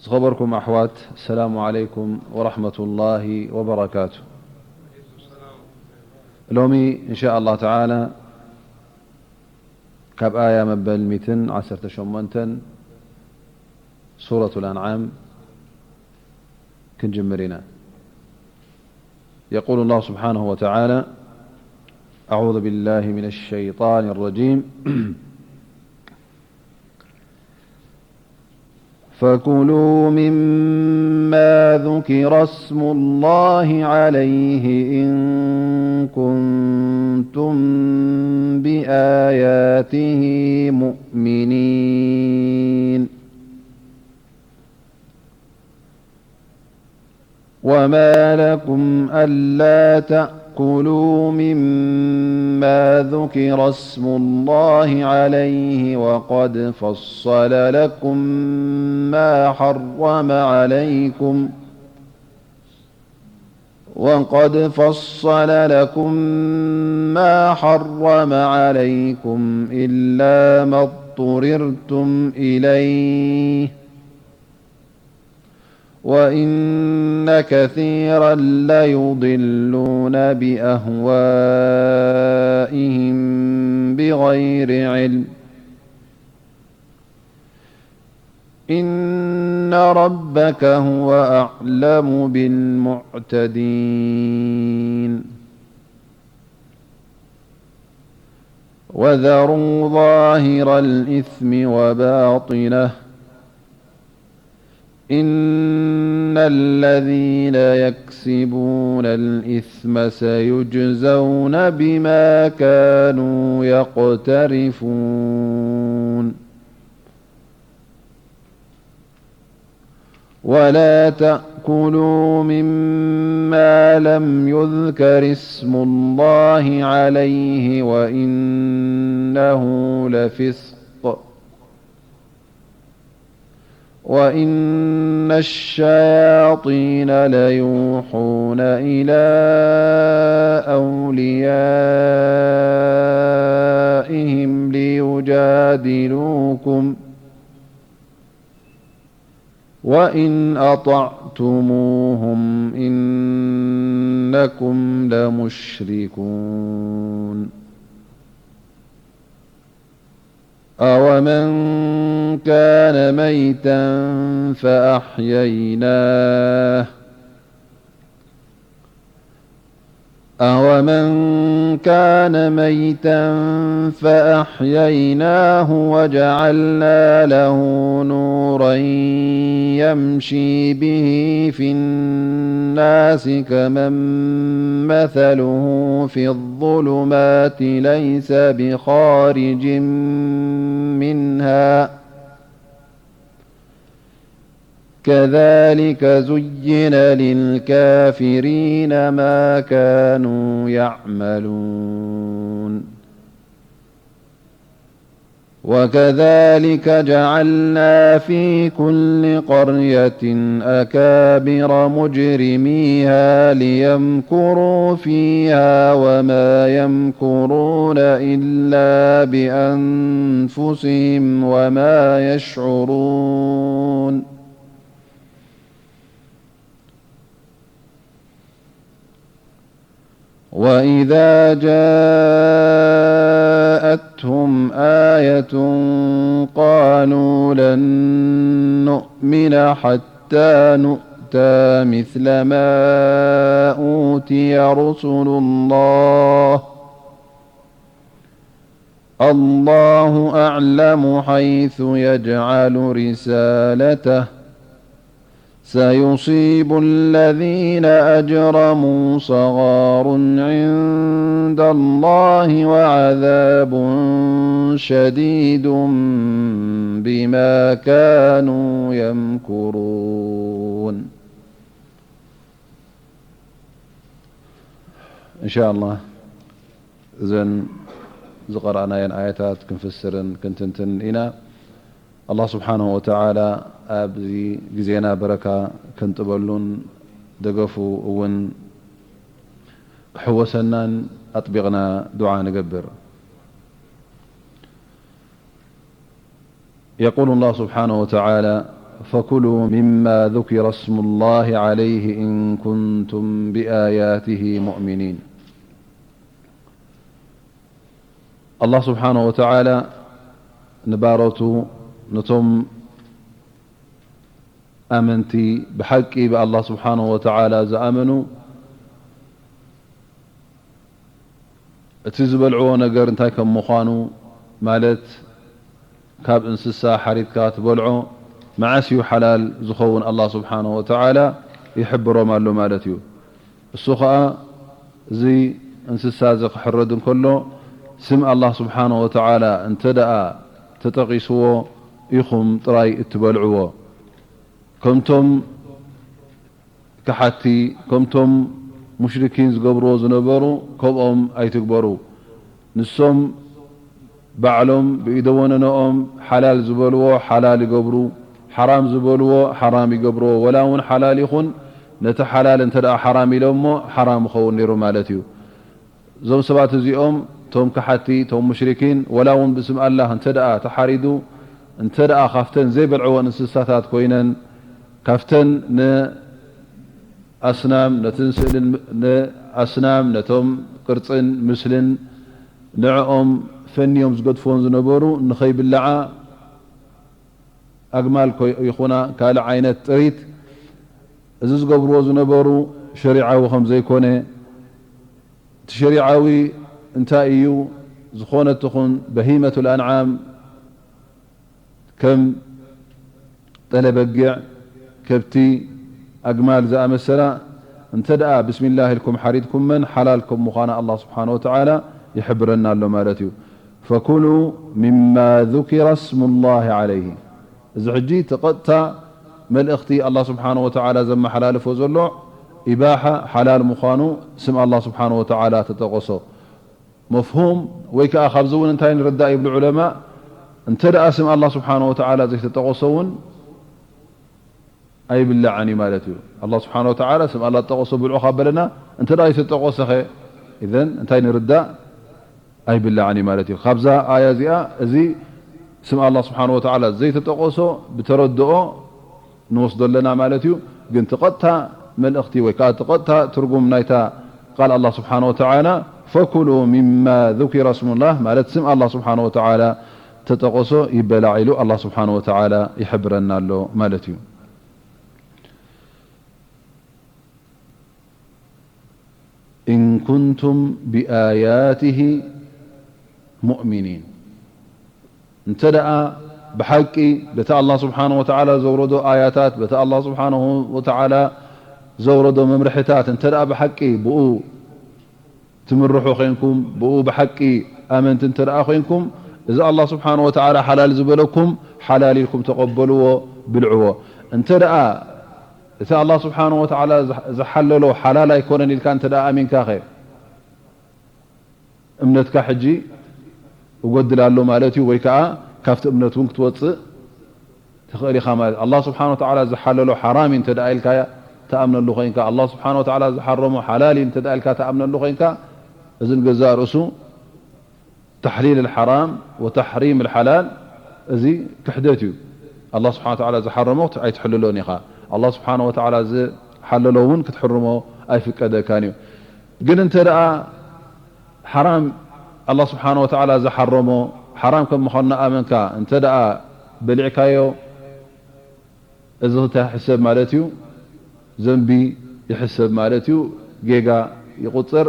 ዝኸበርኩም ኣሕዋት፣ ሰላሙ ዓለይኩም ወረሕመቱላሂ ወበረካቱ። ሎሚ እንሻ ኣላህ ተዓላ ካብ ኣያ መበል ሚእትን ዓሰርተ ሸሞንተን ሱረቱል ኣንዓም ክንጅምር ኢና። يقول الله سبحانه وتعالى: أعوذ بالله من الشيطان الرجيم. فكلوا مما ذكر اسم الله عليه إن كنتم بآياته مؤمنين. وما لكم ألا تأكلوا مما ذكر اسم الله عليه وقد فصل لكم ما حرم عليكم، وقد فصل لكم ما حرم عليكم إلا ما اضطررتم إليه، وإن كثيرا ليضلون بأهوائهم بغير علم، إن ربك هو أعلم بالمعتدين. وذروا ظاهر الإثم وباطنه، إن الذين يكسبون الإثم سيجزون بما كانوا يقترفون. ولا تأكلوا مما لم يذكر اسم الله عليه وإنه لفسق، وإن الشياطين ليوحون إلى أوليائهم ليجادلوكم، وإن أطعتموهم إنكم لمشركون. أومن كان ميتا فأحييناه، أومن كان ميتا فأحييناه وجعلنا له نورا يمشي به في الناس كمن مثله في الظلمات ليس بخارج منها، كذلك زين للكافرين ما كانوا يعملون. وكذلك جعلنا في كل قرية أكابر مجرميها ليمكروا فيها وما يمكرون إلا بأنفسهم وما يشعرون. وإذا جاءتهم آية قالوا لن نؤمن حتى نؤتى مثل ما أوتي رسل الله، الله أعلم حيث يجعل رسالته، سيصيب الذين أجرموا صغار عند الله وعذاب شديد بما كانوا يمكرون. إن شاء الله እዘን ዝቐረኣናየን ኣያታት ክንፍስርን ክንትንትን ኢና። ኣላህ ስብሓንሁ ወተዓላ ኣብዚ ግዜና በረካ ከንጥበሉን ደገፉ እውን ክሕወሰናን ኣጥቢቕና ዱዓ ንገብር። يقول الله سبحانه وتعالى: فكلوا مما ذكر اسم الله عليه إن كنتم بآياته مؤمنين. ኣላህ ስብሓነሁ ወተዓላ ንባሮቱ፣ ነቶም ኣመንቲ፣ ብሓቂ ብኣላህ ስብሓነሁ ወተዓላ ዝኣመኑ፣ እቲ ዝበልዕዎ ነገር እንታይ ከም ምዃኑ፣ ማለት ካብ እንስሳ ሓሪድካ ትበልዖ፣ መዓስ እዩ ሓላል ዝኸውን፣ ኣላህ ስብሓነሁ ወተዓላ ይሕብሮም ኣሎ ማለት እዩ። እሱ ኸኣ፣ እዚ እንስሳ እዚ ክሕረድ እንከሎ፣ ስም ኣላህ ስብሓነሁ ወተዓላ እንተ ደኣ ተጠቒስዎ ኢኹም ጥራይ እትበልዕዎ። ከምቶም ከሓቲ፣ ከምቶም ሙሽሪኪን ዝገብርዎ ዝነበሩ፣ ከምኦም ኣይትግበሩ። ንሶም ባዕሎም ብኢደ ወነነኦም ሓላል ዝበልዎ ሓላል ይገብሩ፣ ሓራም ዝበልዎ ሓራም ይገብርዎ። ወላ እውን ሓላል ይኹን፣ ነቲ ሓላል እንተ ደኣ ሓራም ኢሎሞ፣ ሓራም ይኸውን ነይሩ ማለት እዩ። እዞም ሰባት እዚኦም፣ እቶም ከሓቲ፣ እቶም ሙሽሪኪን፣ ወላ እውን ብስም ኣላህ እንተ ደኣ ተሓሪዱ፣ እንተ ደኣ ካብተን ዘይበልዕወን እንስሳታት ኮይነን፣ ካብተን ንኣስናም፣ ነትን ስእልን፣ ንኣስናም፣ ነቶም ቅርጽን ምስልን ንዕኦም ፈንዮም ዝገድፍዎን ዝነበሩ ንኸይብልዓ ኣግማል ኮ-፣ ይኹና ካልእ ዓይነት ጥሪት፣ እዚ ዝገብርዎ ዝነበሩ ሸሪዓዊ ከም ዘይኮነ፣ እቲ ሸሪዓዊ እንታይ እዩ? ዝኾነት ትኹን በሂመቱል ኣንዓም፣ ከም ጠለ በጊዕ፣ ከብቲ፣ ኣግማል ዝኣመሰላ፣ እንተ ደኣ ብስሚላህ ኢልኩም ሓሪድኩመን፣ ሓላል ከም ምዃና ኣላህ ስብሓነሁ ወተዓላ ይሕብረና ኣሎ ማለት እዩ። ፈኩሉ ሚማ ዙኪረ ስሙላሂ ዓለይሂ። እዚ ሕጂ እቲ ቀጥታ መልእኽቲ ኣላህ ስብሓነሁ ወተዓላ ዘመሓላልፎ ዘሎ፣ ኢባሓ፣ ሓላል ምዃኑ፣ ስም ኣላህ ስብሓነሁ ወተዓላ ተጠቐሶ። መፍሁም ወይ ከኣ ካብዚ እውን እንታይ ንርዳእ ይብሉ ዑለማ፣ እንተ ደኣ ስም ኣላህ ስብሓነሁ ወተዓላ ዘይተጠቐሶ እውን ኣይብላዕን እዩ ማለት እዩ። ኣላህ ስብሓነሁ ወተዓላ ስም ኣላህ ተጠቐሶ ብልዑ ካብ በለና፣ እንተ ደኣ ዘይተጠቐሰኸ፣ ኢዘን እንታይ ንርዳእ? ኣይብላዕን እዩ ማለት እዩ። ካብዛ ኣያ እዚኣ እዚ ስም ኣላህ ስብሓነሁ ወተዓላ ዘይተጠቐሶ ብተረድኦ ንወስዶ ኣለና ማለት እዩ። ግን እቲ ቀጥታ መልእኽቲ ወይ ከኣ እቲ ቀጥታ ትርጉም ናይታ ቃል ኣላህ ስብሓነሁ ወተዓላ፣ ፈኩሉ ሚማ ዙኪረ ስሙላህ ማለት ስም ኣላህ ስብሓነሁ ወተዓላ ተጠቐሶ ይበላዕ ኢሉ ኣላህ ስብሓነሁ ወተዓላ ይሕብረና ኣሎ ማለት እዩ። ኢን ኩንቱም ብኣያትህ ሙእሚኒን፣ እንተ ደኣ ብሓቂ በቲ ኣላህ ስብሓነሁ ወተዓላ ዘውረዶ ኣያታት፣ በቲ ኣላህ ስብሓነሁ ወተዓላ ዘውረዶ መምርሕታት፣ እንተ ደኣ ብሓቂ ብኡ ትምርሑ ኾይንኩም፣ ብኡ ብሓቂ ኣመንቲ እንተ ደኣ ኾይንኩም፣ እዚ ኣላህ ስብሓነሁ ወተዓላ ሓላል ዝበለኩም ሓላል ኢልኩም ተቐበልዎ፣ ብልዕዎ። እንተ ደኣ እቲ ኣላህ ስብሓነሁ ወተዓላ ዝሓ-፣ ዝሓለሎ ሓላል ኣይኮነን ኢልካ እንተ ደኣ ኣሚንካኸ፣ እምነትካ ሕጂ ይጎድል ኣሎ ማለት እዩ፣ ወይ ከኣ ካብቲ እምነት እውን ክትወጽእ ትኽእል ኢኻ ማለት። ኣላህ ስብሓነሁ ወተዓላ ዝሓለሎ ሓራም እዩ እንተ ደኣ ኢልካ ትኣምነሉ ኮይንካ፣ ኣላህ ስብሓነሁ ወተዓላ ዝሓረሞ ሓላል እዩ እንተ ደኣ ኢልካ ትኣምነሉ ኮይንካ፣ እዚ ንገዛእ ርእሱ ተሕሊል ኣልሓራም ወተሕሪም ኣልሓላል፣ እዚ ክሕደት እዩ። ኣላህ ስብሓነሁ ወተዓላ ዝሓረሞ ኣይትሕልሎን ኢኻ። ኣላህ ስብሓነሁ ወተዓላ ዝሓለሎ እውን ክትሕርሞ ኣይፍቀደካን እዩ። ግን እንተ ደኣ ሓራም፣ ኣላህ ስብሓነሁ ወተዓላ ዝሓረሞ ሓራም ከም ምዃኑ እናኣመንካ እንተ ደኣ በሊዕካዮ፣ እዚ እንታይ ይሕሰብ ማለት እዩ? ዘንቢ ይሕሰብ ማለት እዩ። ጌጋ ይቑጸር።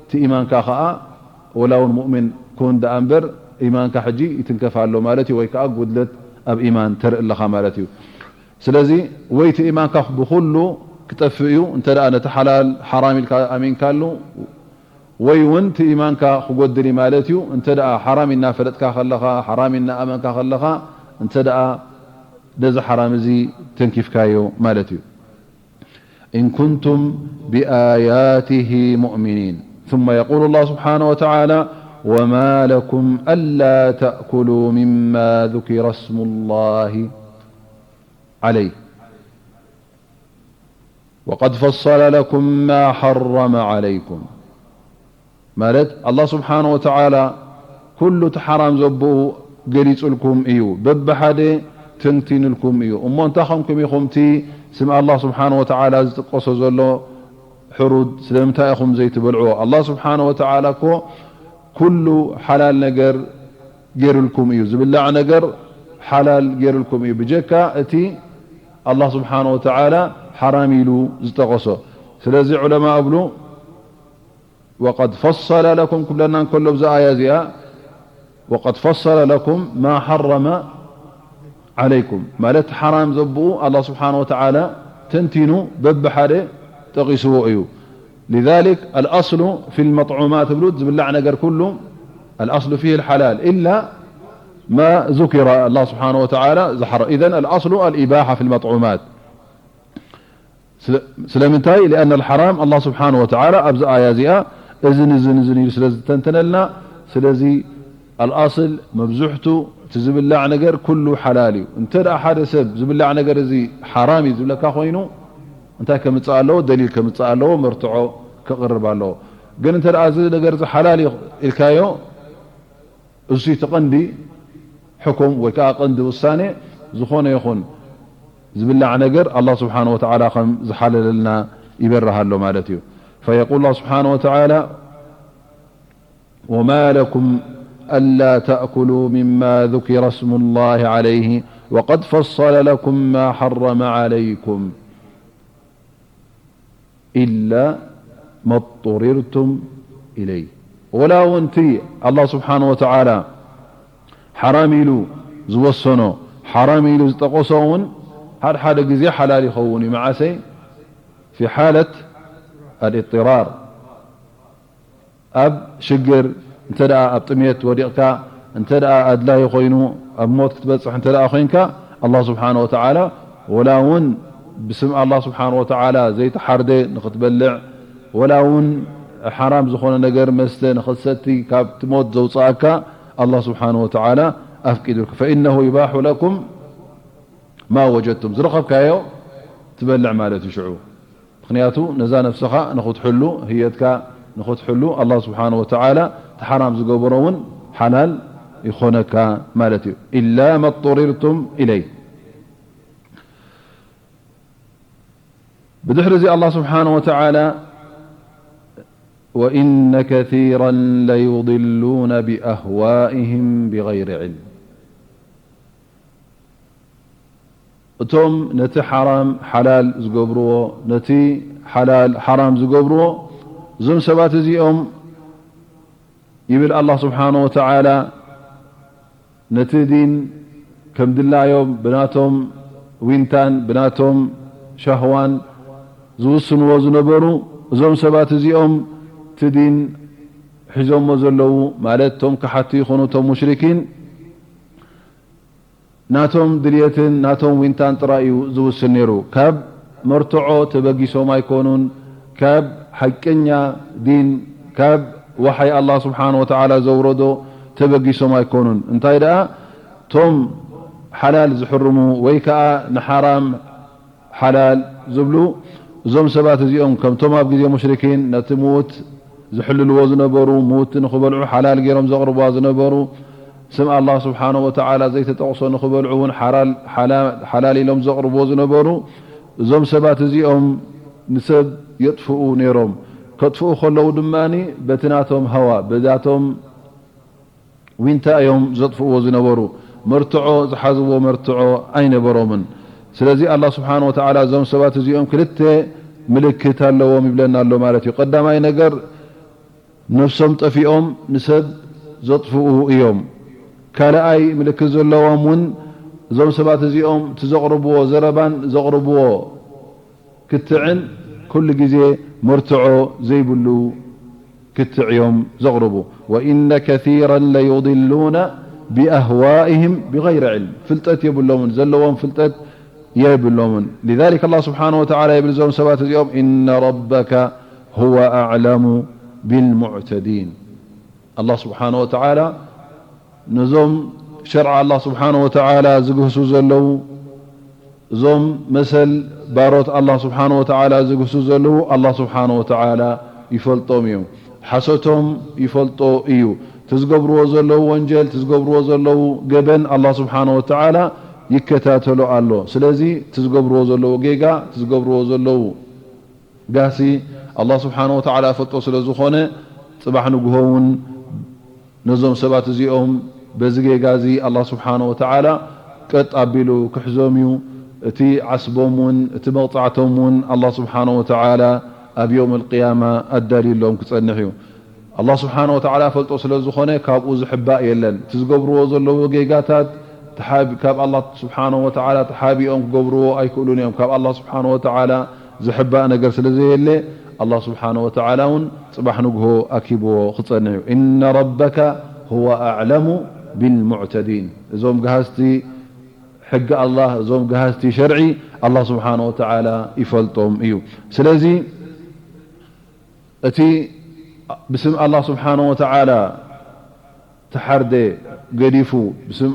እቲ ኢማንካ ኸኣ፣ ወላ እውን ሙእሚን ኩን ደኣ እምበር፣ ኢማንካ ሕጂ ይትንከፍ ኣሎ ማለት እዩ፣ ወይ ከኣ ጉድለት ኣብ ኢማን ተርኢ ኣለኻ ማለት እዩ። ስለዚ፣ ወይ እቲ ኢማንካ ብኹሉ ክጠፍእ እዩ፣ እንተ ደኣ ነቲ ሓላል ሓራም ኢልካ ኣሚንካሉ፣ ወይ እውን እቲ ኢማንካ ክጎድል እዩ ማለት እዩ። እንተ ደኣ ሓራም እናፈለጥካ ከለኻ፣ ሓራም እናኣመንካ ከለኻ፣ እንተ ደኣ ነዚ ሓራም እዚ ተንኪፍካዮ ማለት እዩ። إن كنتم بآياته مؤمنين. ثم يقول الله سبحانه وتعالى: وما لكم ألا تأكلوا مما ذكر اسم الله عليه وقد فصل لكم ما حرم عليكم. ማለት ኣላህ ስብሓነ ወተዓላ ኩሉ እቲ ሓራም ዘብኡ ገሊጹልኩም እዩ። በብሓደ ተንቲንልኩም እዩ። እሞ እንታይ ኾንኩም ኢኹም እቲ ስም ኣላህ ስብሓነ ወተዓላ ዝጥቀሶ ዘሎ ሕሩድ ስለምንታይ ኢኹም ዘይትበልዕዎ? ኣላህ ስብሓነ ወተዓላ እኮ ኩሉ ሓላል ነገር ገይሩልኩም እዩ። ዝብላዕ ነገር ሓላል ገይሩልኩም እዩ። ብጀካ እቲ ኣላህ ስብሓነ ወተዓላ ሓራም ኢሉ ዝጠቐሶ። ስለዚ ዑለማ እብሉ፣ ወቀድ ፈሰለ ለኩም ክብለና እንከሎ ብዛ ኣያ እዚኣ፣ ወቀድ ፈሰለ ለኩም ማ ሓረመ ዓለይኩም፣ ማለት ሓራም ዘብኡ ኣላህ ስብሓነ ወተዓላ ተንቲኑ በብሓደ ጠቒስዎ እዩ። ሊዛሊክ ኣልኣስሉ ፊል መጥዑማት እብሉ፣ ዝብላዕ ነገር ኩሉ ኣልኣስሉ ፊህ ኣልሓላል ኢላ ማ ዙኪረ፣ ኣላህ ስብሓነ ወተዓላ ዝሓረ-፣ ኢዘን ኣልኣስሉ ኣልኢባሓ ፊል መጥዑማት። ስለ-፣ ስለምንታይ? ሊኣነ ኣልሓራም ኣላህ ስብሓነ ወተዓላ ኣብዚ ኣያ እዚኣ እዝን እዝን እዝን ኢሉ ስለ ዝተንተነልና፣ ስለዚ ኣልኣስል መብዝሕቱ እቲ ዝብላዕ ነገር ኩሉ ሓላል እዩ። እንተ ደኣ ሓደ ሰብ ዝብላዕ ነገር እዚ ሓራም እዩ ዝብለካ ኮይኑ፣ እንታይ ከምጽእ ኣለዎ? ደሊል ከምጽእ ኣለዎ፣ መርትዖ ከቕርብ ኣለዎ። ግን እንተ ደኣ እዚ ነገር እዚ ሓላል እዩ ኢልካዮ፣ እሱ እቲ ቀንዲ ሕኩም ወይ ከዓ ቀንዲ ውሳኔ ዝኾነ ይኹን ዝብላዕ ነገር ኣላህ ስብሓነ ወተዓላ ከም ዝሓለለልና ይበርህ ኣሎ ማለት እዩ። ፈየቁል ኣላህ ስብሓነ ወተዓላ፣ ወማ ለኩም ኣላ ተእኩሉ ሚማ ذكر اسم الله عليه وقد فصل لكم ما حرم عليكم إلا ما اضطررتم إليه። ወላ እውን እቲ ኣላህ ስብሓነ ወተዓላ ሓራም ኢሉ ዝወሰኖ፣ ሓራም ኢሉ ዝጠቐሶ እውን ሓደ ሓደ ግዜ ሓላል ይኸውን እዩ። መዓሰይ? ፊ ሓለት ኣልእጥራር፣ ኣብ ሽግር እንተ ደኣ ኣብ ጥሜት ወዲቕካ፣ እንተ ደኣ ኣድላዪ ኮይኑ ኣብ ሞት ክትበጽሕ እንተ ደኣ ኮይንካ፣ ኣላህ ስብሓነ ወተዓላ ወላ እውን ብስም ኣላህ ስብሓነ ወተዓላ ዘይተሓርደ ንኽትበልዕ፣ ወላ እውን ሓራም ዝኾነ ነገር መስተ ንኽትሰቲ፣ ካብቲ ሞት ዘውጽኣካ ኣላህ ስብሓነ ወተዓላ ኣፍቂዱልካ። ፈኢነሁ ይባሑ ለኩም ማ ወጀድቱም፣ ዝረኸብካዮ ትበልዕ ማለት እዩ ሽዑ። ምኽንያቱ ነዛ ነፍስኻ ንኽትሕሉ፣ ህየትካ ንኽትሕሉ፣ ኣላህ ስብሓነ ወተዓላ እቲ ሓራም ዝገበሮ እውን ሓላል ይኾነካ ማለት እዩ። ኢላ መ ጡሪርቱም ኢለይህ። ብድሕሪ እዚ ኣላህ ስብሓነ ወተዓላ፣ ወኢነ ከሲራን ለዩድሉነ ቢኣህዋኢህም ቢገይሪ ዕልም። እቶም ነቲ ሓራም ሓላል ዝገብርዎ፣ ነቲ ሓላል ሓራም ዝገብርዎ፣ እዞም ሰባት እዚኦም፣ ይብል ኣላህ ስብሓነ ወተዓላ፣ ነቲ ዲን ከም ድላዮም ብናቶም ዊንታን ብናቶም ሻህዋን ዝውስንዎ ዝነበሩ፣ እዞም ሰባት እዚኦም እቲ ዲን ሒዞሞ ዘለዉ፣ ማለት እቶም ከሓቲ ይኹኑ እቶም ሙሽሪኪን፣ ናቶም ድልየትን ናቶም ዊንታን ጥራይ እዩ ዝውስን ነይሩ። ካብ መርትዖ ተበጊሶም ኣይኮኑን፣ ካብ ሓቀኛ ዲን፣ ካብ ወሓይ ኣላህ ስብሓነ ወተዓላ ዘውረዶ ተበጊሶም ኣይኮኑን። እንታይ ደኣ፣ እቶም ሓላል ዝሕርሙ ወይ ከኣ ንሓራም ሓላል ዝብሉ፣ እዞም ሰባት እዚኦም ከምቶም ኣብ ግዜ ሙሽሪኪን ነቲ ምዉት ዝሕልልዎ ዝነበሩ፣ ምዉት ንኽበልዑ ሓላል ገይሮም ዘቕርቧ ዝነበሩ፣ ስም ኣላህ ስብሓነ ወተዓላ ዘይተጠቕሶ ንኽበልዑ እውን ሓላል፣ ሓላ-፣ ሓላል ኢሎም ዘቕርብዎ ዝነበሩ፣ እዞም ሰባት እዚኦም ንሰብ የጥፍኡ ነይሮም። ከጥፍኡ ከለዉ ድማ በቲ ናቶም ሃዋ፣ በዛቶም ዊንታ እዮም ዘጥፍእዎ ዝነበሩ። መርትዖ ዝሓዝዎ መርትዖ ኣይነበሮምን። ስለዚ ኣላህ ስብሓነ ወተዓላ እዞም ሰባት እዚኦም ክልተ ምልክት ኣለዎም ይብለና ኣሎ ማለት እዩ። ቀዳማይ ነገር፣ ነፍሶም ጠፊኦም ንሰብ ዘጥፍኡ እዮም። ካልኣይ ምልክት ዘለዎም እውን እዞም ሰባት እዚኦም እቲ ዘቕርብዎ ዘረባን ዘቕርብዎ ክትዕን ኩሉ ግዜ መርትዖ ዘይብሉ ክትዕ እዮም ዘቕርቡ። ወኢነ ከሲራን ለዩድሉነ ቢኣህዋኢህም ቢገይሪ ዕልም። ፍልጠት የብሎምን፣ ዘለዎም ፍልጠት የብሎምን። ሊዛሊክ ኣላህ ስብሓነ ወተዓላ ይብል፣ እዞም ሰባት እዚኦም፣ ኢነ ረበከ ሁወ ኣዕለሙ ቢልሙዕተዲን። ኣላህ ስብሓነ ወተዓላ ነዞም ሸርዓ ኣላህ ስብሓነ ወተዓላ ዝግህሱ ዘለዉ፣ እዞም መሰል ባሮት ኣላህ ስብሓነ ወተዓላ ዝግህሱ ዘለዉ ኣላህ ስብሓነ ወተዓላ ይፈልጦም እዩ። ሓሶቶም ይፈልጦ እዩ። እቲ ዝገብርዎ ዘለዉ ወንጀል፣ እቲ ዝገብርዎ ዘለዉ ገበን ኣላህ ስብሓነ ወተዓላ ይከታተሎ ኣሎ። ስለዚ እቲ ዝገብርዎ ዘለዉ ጌጋ፣ እቲ ዝገብርዎ ዘለዉ ጋሲ ኣላህ ስብሓነ ወተዓላ ፈልጦ ስለ ዝኾነ፣ ጽባሕ ንግሆ እውን ነዞም ሰባት እዚኦም በዚ ጌጋ እዚ ኣላህ ስብሓነ ወተዓላ ቀጥ ኣቢሉ ክሕዞም እዩ። እቲ ዓስቦም እውን፣ እቲ መቕጻዕቶም እውን ኣላህ ስብሓነ ወተዓላ ኣብ የውም ኣልቅያማ ኣዳልዩሎም ክጸንሕ እዩ። ኣላህ ስብሓነ ወተዓላ ፈልጦ ስለ ዝኾነ፣ ካብኡ ዝሕባእ የለን። እቲ ዝገብርዎ ዘለዉ ጌጋታት ተሓቢ-፣ ካብ ኣላህ ስብሓነ ወተዓላ ተሓቢኦም ክገብርዎ ኣይክእሉን እዮም። ካብ ኣላህ ስብሓነ ወተዓላ ዝሕባእ ነገር ስለ ዘየለ፣ ኣላህ ስብሓነ ወተዓላ እውን ጽባሕ ንግሆ ኣኪብዎ ክጸንሕ እዩ። "ኢነ ረበከ ሁወ ኣዕለሙ ቢልሙዕተዲን።" እዞም ገሃዝቲ ሕጊ ኣላህ፣ እዞም ገሃዝቲ ሸርዒ፣ ኣላህ ስብሓነ ወተዓላ ይፈልጦም እዩ። ስለዚ እቲ ብስም ኣላህ ስብሓነ ወተዓላ ተሓርደ ገዲፉ፣ ብስም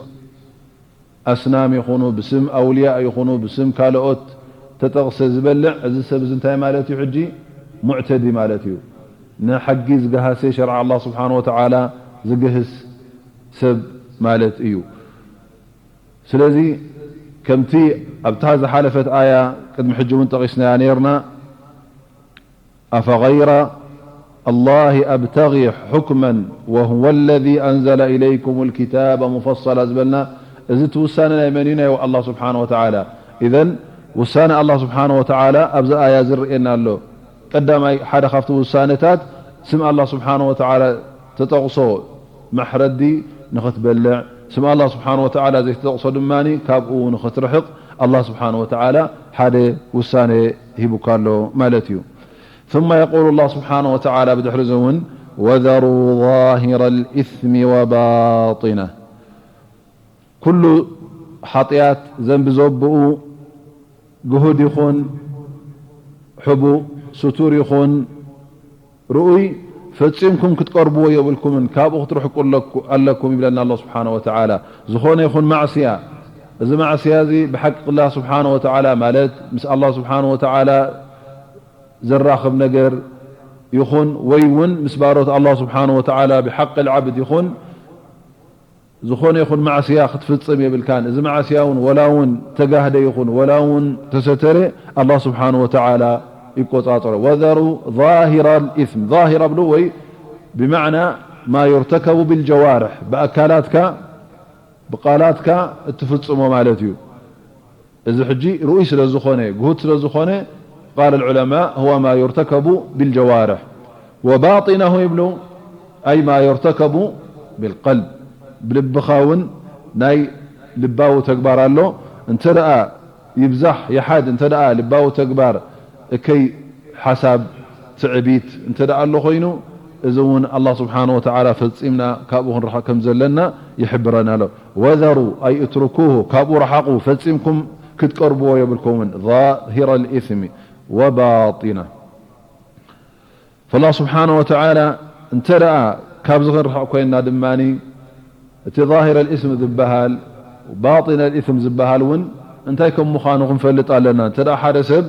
ኣስናም ይኹኑ፣ ብስም ኣውልያ ይኹኑ፣ ብስም ካልኦት ተጠቕሰ ዝበልዕ፣ እዚ ሰብ እዚ እንታይ ማለት እዩ? ሕጂ ሙዕተዲ ማለት እዩ። ንሕጊ ዝገሃሰ፣ ሸርዓ ኣላህ ስብሓነ ወተዓላ ዝግህስ ሰብ ማለት እዩ። ስለዚ ከምቲ ኣብታ ዝሓለፈት ኣያ ቅድሚ ሕጂ እውን ጠቒስናያ ነይርና፣ "ኣፈገይረ ኣላሂ ኣብተጊ ሑክመን ወሁወ ለዚ ኣንዘለ ኢለይኩም ልኪታበ ሙፈሰላ" ዝበልና፣ እዚ እቲ ውሳነ ናይ መን እዩ? ናይ ኣላህ ስብሓነ ወተዓላ። ኢዘን ውሳነ ኣላህ ስብሓነ ወተዓላ ኣብዚ ኣያ ዝርእየና ኣሎ። ቀዳማይ፣ ሓደ ካብቲ ውሳነታት፣ ስም ኣላህ ስብሓነ ወተዓላ ተጠቕሶ መሕረዲ ንኽትበልዕ፣ ስም ኣላህ ስብሓነ ወተዓላ ዘይተጠቕሶ ድማ ካብኡ ንኽትርሕቕ ኣላህ ስብሓነ ወተዓላ ሓደ ውሳነ ሂቡካ ኣሎ ማለት እዩ። ثم يقول الله سبحانه وتعالى ብድሕሪ እዚ እውን፣ "وذروا ظاهر الإثم وباطنه" ኩሉ ሓጢኣት፣ ዘንቢ ዘብኡ፣ ግሁድ ይኹን ሕቡእ፣ ስቱር ይኹን ርኡይ፣ ፈጺምኩም ክትቀርብዎ የብልኩምን፣ ካብኡ ክትርሕቁ ኣለኩ-፣ ኣለኩም ይብለና ኣላህ ስብሓነ ወተዓላ። ዝኾነ ይኹን ማዕስያ፣ እዚ ማዕስያ እዚ ብሓቂ ኣላህ ስብሓነ ወተዓላ፣ ማለት ምስ ኣላህ ስብሓነ ወተዓላ ዘራኽብ ነገር ይኹን፣ ወይ እውን ምስ ባሮት ኣላህ ስብሓነ ወተዓላ ብሓቂ ልዓብድ ይኹን፣ ዝኾነ ይኹን ማዕስያ ክትፍጽም የብልካን። እዚ ማዕስያ እውን ወላ እውን ተጋህደ ይኹን፣ ወላ እውን ተሰተረ፣ ኣላህ ስብሓነ ወተዓላ ይቆጻጸሮ። "ወዘሩ ዛሂረ ልኢስም።" ዛሂር ኣብሉ ወይ ብማዕና ማ ዩርተከቡ ቢልጀዋርሕ፣ ብኣካላትካ፣ ብቃላትካ እትፍጽሞ ማለት እዩ። እዚ ሕጂ ርኡይ ስለ ዝኾነ፣ ግሁድ ስለ ዝኾነ፣ ቃል ልዑለማእ፣ "ሁወ ማ ዩርተከቡ ቢልጀዋርሕ ወባጢነሁ" ይብሉ፣ ኣይ ማ ዩርተከቡ ቢልቀልብ። ብልብኻ እውን ናይ ልባዊ ተግባር ኣሎ። እንተ ደኣ ይብዛሕ ይሓድ፣ እንተ ደኣ ልባዊ ተግባር እከይ ሓሳብ፣ ትዕቢት እንተ ደኣ ኣሎ ኮይኑ፣ እዚ እውን ኣላህ ስብሓነ ወተዓላ ፈጺምና ካብኡ ክንርሕቕ ከም ዘለና ይሕብረና ኣሎ። "ወዘሩ" ኣይ እትርኩሁ፣ ካብኡ ረሓቑ፣ ፈጺምኩም ክትቀርብዎ የብልኩምን። "ዛሂረ ልኢስሚ ወባጢነ።" ፈላህ ስብሓነ ወተዓላ እንተ ደኣ ካብዚ ክንርሕቕ ኮይንና ድማ፣ እቲ ዛሂረ ልኢስም ዝበሃል፣ ባጢነ ልኢስም ዝበሃል እውን እንታይ ከም ምዃኑ ክንፈልጥ ኣለና። እንተ ደኣ ሓደ ሰብ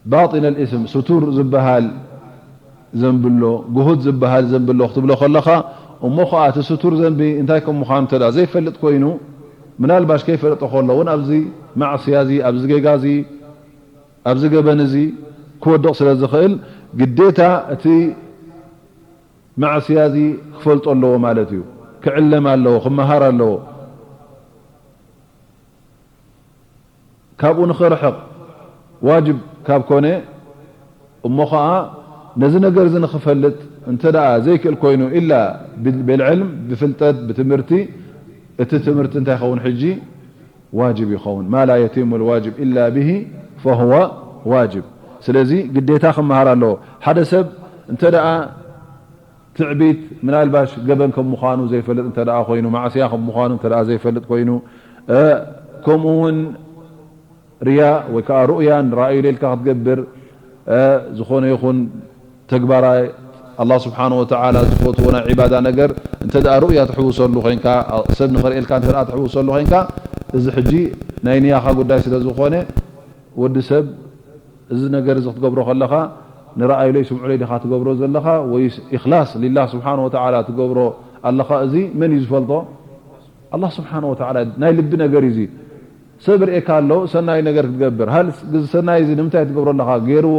ባጢነ ልኢስም፣ ስቱር ዝበሃል ዘንቢ ኣሎ፣ ግሁድ ዝበሃል ዘንቢ ኣሎ ክትብሎ ከለኻ፣ እሞ ኸኣ እቲ ስቱር ዘንቢ እንታይ ከም ምዃኑ እንተ ደኣ ዘይፈልጥ ኮይኑ፣ ምናልባሽ ከይፈለጠ ከሎ እውን ኣብዚ ማዕስያ እዚ፣ ኣብዚ ጌጋ እዚ፣ ኣብዚ ገበን እዚ ክወድቕ ስለ ዝኽእል፣ ግዴታ እቲ ማዕስያ እዚ ክፈልጦ ኣለዎ ማለት እዩ። ክዕለም ኣለዎ፣ ክመሃር ኣለዎ። ካብኡ ንኽርሕቕ ዋጅብ ካብ ኮነ፣ እሞ ኸዓ ነዚ ነገር እዚ ንኽፈልጥ እንተ ደኣ ዘይክእል ኮይኑ፣ ኢላ ብል-፣ ብልዕልም፣ ብፍልጠት፣ ብትምህርቲ፣ እቲ ትምህርቲ እንታይ ይኸውን ሕጂ? ዋጅብ ይኸውን። ማ ላ የቲሙ ልዋጅብ ኢላ ብሂ ፈሁወ ዋጅብ። ስለዚ ግዴታ ክመሃር ኣለዎ። ሓደ ሰብ እንተ ደኣ ትዕቢት፣ ምናልባሽ ገበን ከም ምዃኑ ዘይፈልጥ እንተ ደኣ ኮይኑ፣ ማዕስያ ከም ምዃኑ እንተ ደኣ ዘይፈልጥ ኮይኑ፣ እ፣ ከምኡ እውን ርያ ወይ ከዓ ሩእያ ንረኣዩለ ኢልካ ክትገብር፣ እ፣ ዝኾነ ይኹን ተግባራት ኣላህ ስብሓነሁ ወተዓላ ዝፈትዎ ናይ ዒባዳ ነገር እንተ ደኣ ሩእያ ትሕውሰሉ ኮይንካ፣ ሰብ ንኽርእየልካ እንተ ደኣ ትሕውሰሉ ኮይንካ፣ እዚ ሕጂ ናይ ንያኻ ጉዳይ ስለ ዝኾነ፣ ወዲ ሰብ እዚ ነገር እዚ ክትገብሮ ከለኻ ንረኣዩለይ ስምዑለይ ዲኻ ትገብሮ ዘለኻ ወይስ ኢኽላስ ሊላህ ስብሓነሁ ወተዓላ ትገብሮ ኣለኻ? እዚ መን እዩ ዝፈልጦ? ኣላህ ስብሓን ወተዓላ ናይ ልቢ ነገር እዩ። እዚ ሰብ ርእካ ኣሎ ሰናይ ነገር ክትገብር። ሃል እዚ ሰናይ እዚ ንምንታይ ትገብሮ ኣለኻ? ገይርዎ፣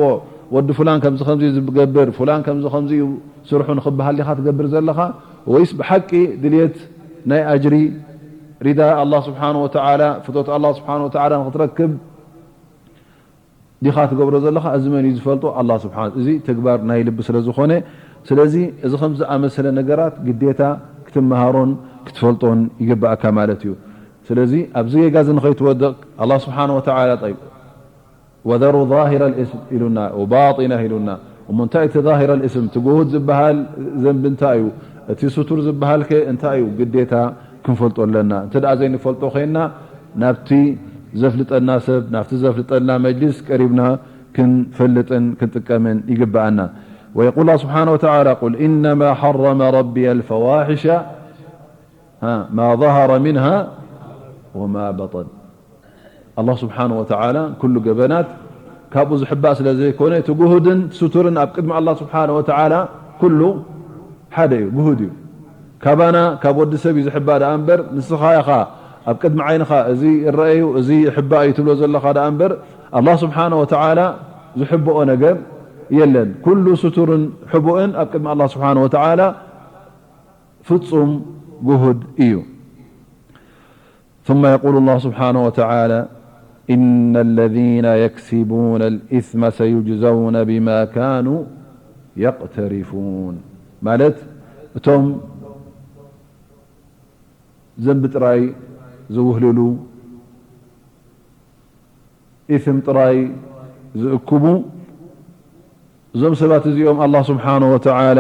ወዲ ፍላን ከምዚ ከምዚ እዩ ዝገብር፣ ፍላን ከምዚ ከምዚ እዩ ስርሑ ንኽበሃል ዲኻ ትገብር ዘለኻ? ወይስ ብሓቂ ድልየት ናይ ኣጅሪ ሪዳ ኣላህ ስብሓን ወተዓላ፣ ፍቶት ኣላህ ስብሓን ወተዓላ ንኽትረክብ ዲኻ ትገብሮ ዘለኻ? እዚ መን እዩ ዝፈልጦ? ኣላህ ስብሓን። እዚ ተግባር ናይ ልቢ ስለ ዝኾነ፣ ስለዚ እዚ ከም ዝኣመሰለ ነገራት ግዴታ ክትመሃሮን ክትፈልጦን ይግብኣካ ማለት እዩ። ስለዚ ኣብዚ ጌጋ እዚ ንኸይትወድቕ ኣላህ ስብሓን ወተዓላ፣ ጠይብ፣ ወዘሩ ዛሂረ ልእስም ኢሉና፣ ወባጢነህ ኢሉና። እሞ እንታይ እቲ ዛሂረ ልእስም፣ እቲ ግሁድ ዝበሃል ዘንቢ እንታይ እዩ? እቲ ስቱር ዝበሃል ከ እንታይ እዩ? ግዴታ ክንፈልጦ ኣለና። እንተ ደኣ ዘይንፈልጦ ኮይንና፣ ናብቲ ዘፍልጠና ሰብ፣ ናብቲ ዘፍልጠና መጅሊስ ቀሪብና ክንፈልጥን ክንጥቀምን ይግብኣና። ويقول الله سبحانه وتعالى: قل إنما حرم ربي الفواحش، ها، ما ظهر منها وما بطن. ኣላህ ስብሓነ ወተዓላ ኩሉ ገበናት ካብኡ ዝሕባእ ስለ ዘይኮነ፣ እቲ ግሁድን ስቱርን ኣብ ቅድሚ ኣላህ ስብሓነ ወተዓላ ኩሉ ሓደ እዩ፣ ግሁድ እዩ። ካባና፣ ካብ ወዲ ሰብ እዩ ዝሕባእ ደኣ እምበር፣ ንስኻ ኢኻ ኣብ ቅድሚ ዓይንኻ እዚ ይረአ እዩ፣ እዚ ይሕባእ እዩ ትብሎ ዘለኻ ደኣ እምበር፣ ኣላህ ስብሓነ ወተዓላ ዝሕብኦ ነገር የለን። ኩሉ ስቱርን ሕቡእን ኣብ ቅድሚ ኣላህ ስብሓነ ወተዓላ ፍጹም ግሁድ እዩ። ثم يقول الله سبحانه وتعالى: إن الذين يكسبون الإثم سيجزون بما كانوا يقترفون. ማለት እቶም ዘንቢ ጥራይ ዝውህልሉ፣ ኢስም ጥራይ ዝእክቡ፣ እዞም ሰባት እዚኦም ኣላህ ስብሓነ ወተዓላ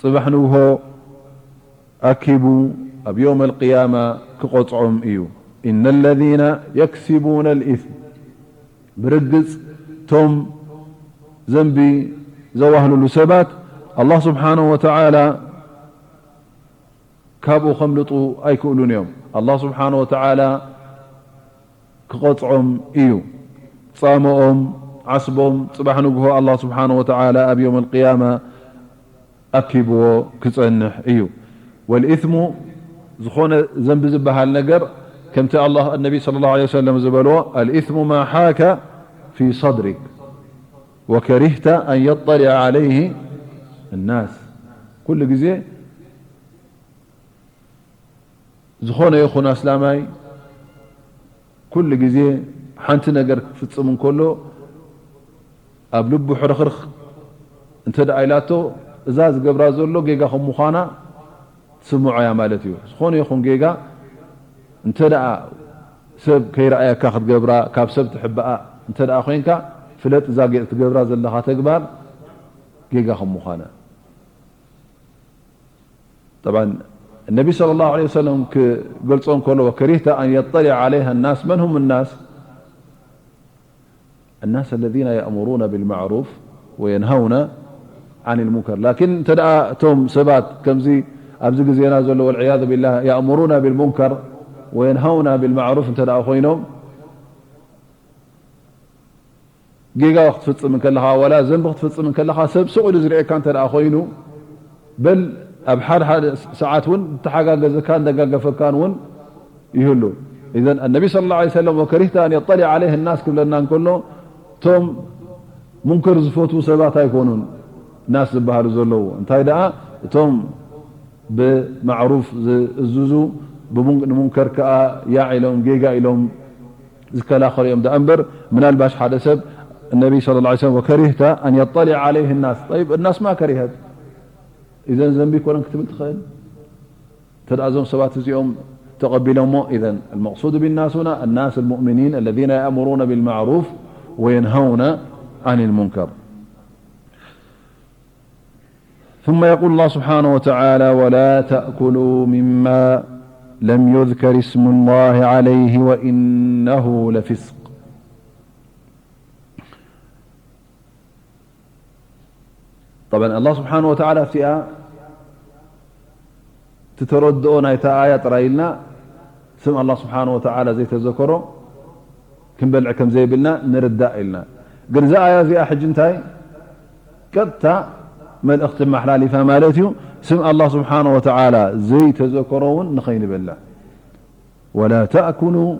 ጽባሕ ንግሆ ኣኪቡ ኣብ የውም ኣልቅያማ ክቐጽዖም እዩ። إن الذين يكسبون الإثم፣ ብርግጽ እቶም ዘንቢ ዘዋህልሉ ሰባት ኣላህ ስብሓነ ወተዓላ ካብኡ ከምልጡ ኣይክእሉን እዮም። ኣላህ ስብሓነ ወተዓላ ክቐጽዖም እዩ። ጻምኦም፣ ዓስቦም፣ ጽባሕ ንግሆ ኣላህ ስብሓነ ወተዓላ ኣብ የውም ኣልቅያማ ኣኪብዎ ክጸንሕ እዩ። ወልኢስሙ፣ ዝኾነ ዘንቢ ዝበሃል ነገር፣ ከምቲ ኣላህ፣ ነቢ ሰለላሁ ዐለይሂ ወሰለም ዝበልዎ፣ الإثم ما حاك في صدرك وكرهت أن يطلع عليه الناس። ኩሉ ግዜ ዝኾነ ይኹን ኣስላማይ ኩሉ ግዜ ሓንቲ ነገር ክፍጽም እንከሎ ኣብ ልቡ ሕርኽርኽ እንተ ደኣ ኢላቶ፣ እዛ ዝገብራ ዘሎ ጌጋ ከም ምዃና ትስምዖ እያ ማለት እዩ። ዝኾነ ይኹን ጌጋ እንተ ደኣ ሰብ ከይረኣየካ ክትገብራ፣ ካብ ሰብ ትሕብኣ እንተ ደኣ ኮይንካ፣ ፍለጥ እዛ ጌ-፣ ትገብራ ዘለኻ ተግባር ጌጋ ከም ምዃና። ጠብዓን፣ ነቢ ሰለላሁ ዐለይሂ ወሰለም ክገልጾ እንከሎ፣ "ወከሪህተ ኣን የጠሊዐ ዐለይሃ ናስ መን ሁም ናስ?" الناس الذين يأمرون بالمعروف وينهون عن المنكر. ላኪን እንተ ደኣ እቶም ሰባት ከምዚ ኣብዚ ግዜና ዘሎ ወልዕያዙ ቢላህ يأمرون بالمنكر وينهون بالمعروف እንተ ደኣ ኮይኖም፣ ጌጋ ክትፍጽም እንከለኻ፣ ዋላ ዘንቢ ክትፍጽም እንከለኻ፣ ሰብ ስቕ ኢሉ ዝርእየካ እንተ ደኣ ኮይኑ፣ በል ኣብ ሓደ ሓደ ሰዓት እውን እተሓጋገዘካን ደጋገፈካን እውን ይህሉ። ኢዘን፣ ኣነቢ ሰለላሁ ዐለይሂ ወሰለም፣ "ወከሪህተ ኣን የጠሊዐ ዐለይህ ናስ" ክብለና እንከሎ፣ እቶም ሙንከር ዝፈትዉ ሰባት ኣይኮኑን ናስ ዝበሃሉ ዘለዉ። እንታይ ደኣ፣ እቶም ብማዕሩፍ ዝእዝዙ፣ ብሙን-፣ ንሙንከር ከኣ ያዕ ኢሎም፣ ጌጋ ኢሎም ዝከላኸሉ እዮም። ደኣ እምበር፣ ምናልባሽ ሓደ ሰብ፣ ነቢ ሰለላሁ ዐለይሂ ወሰለም፣ "ወከሪህተ ኣን የጠሊዐ ዐለይህ ናስ"፣ ጠይብ፣ ናስ ማ ከሪሀት? ኢዘን ዘንቢ ኣይኮነን ክትብል ትኽእል? እንተ ደኣ እዞም ሰባት እዚኦም ተቐቢሎሞ፣ ኢዘን المقصود بالناس هنا الناس المؤمنين الذين يأمرون بالمعروف وينهون عن المنكر. ثم يقول الله سبحانه وتعالى: "ولا تأكلوا مما لم يذكر اسم الله عليه وإنه لفسق." ጠብዓን፣ ኣላህ ስብሓነ ወተዓላ ኣብቲኣ እቲ ተረድኦ ናይታ ኣያ ጥራይ ኢልና፣ ስም ኣላህ ስብሓነ ወተዓላ ዘይተዘከሮ ክንበልዕ ከም ዘይብልና ንርዳእ ኢልና። ግን እዛ ኣያ እዚኣ ሕጂ እንታይ ቀጥታ መልእኽቲ መሓላሊፋ ማለት እዩ። ስም ኣላህ ስብሓነ ወተዓላ ዘይተዘከሮ እውን ንኸይንበልዕ። ولا تأكلوا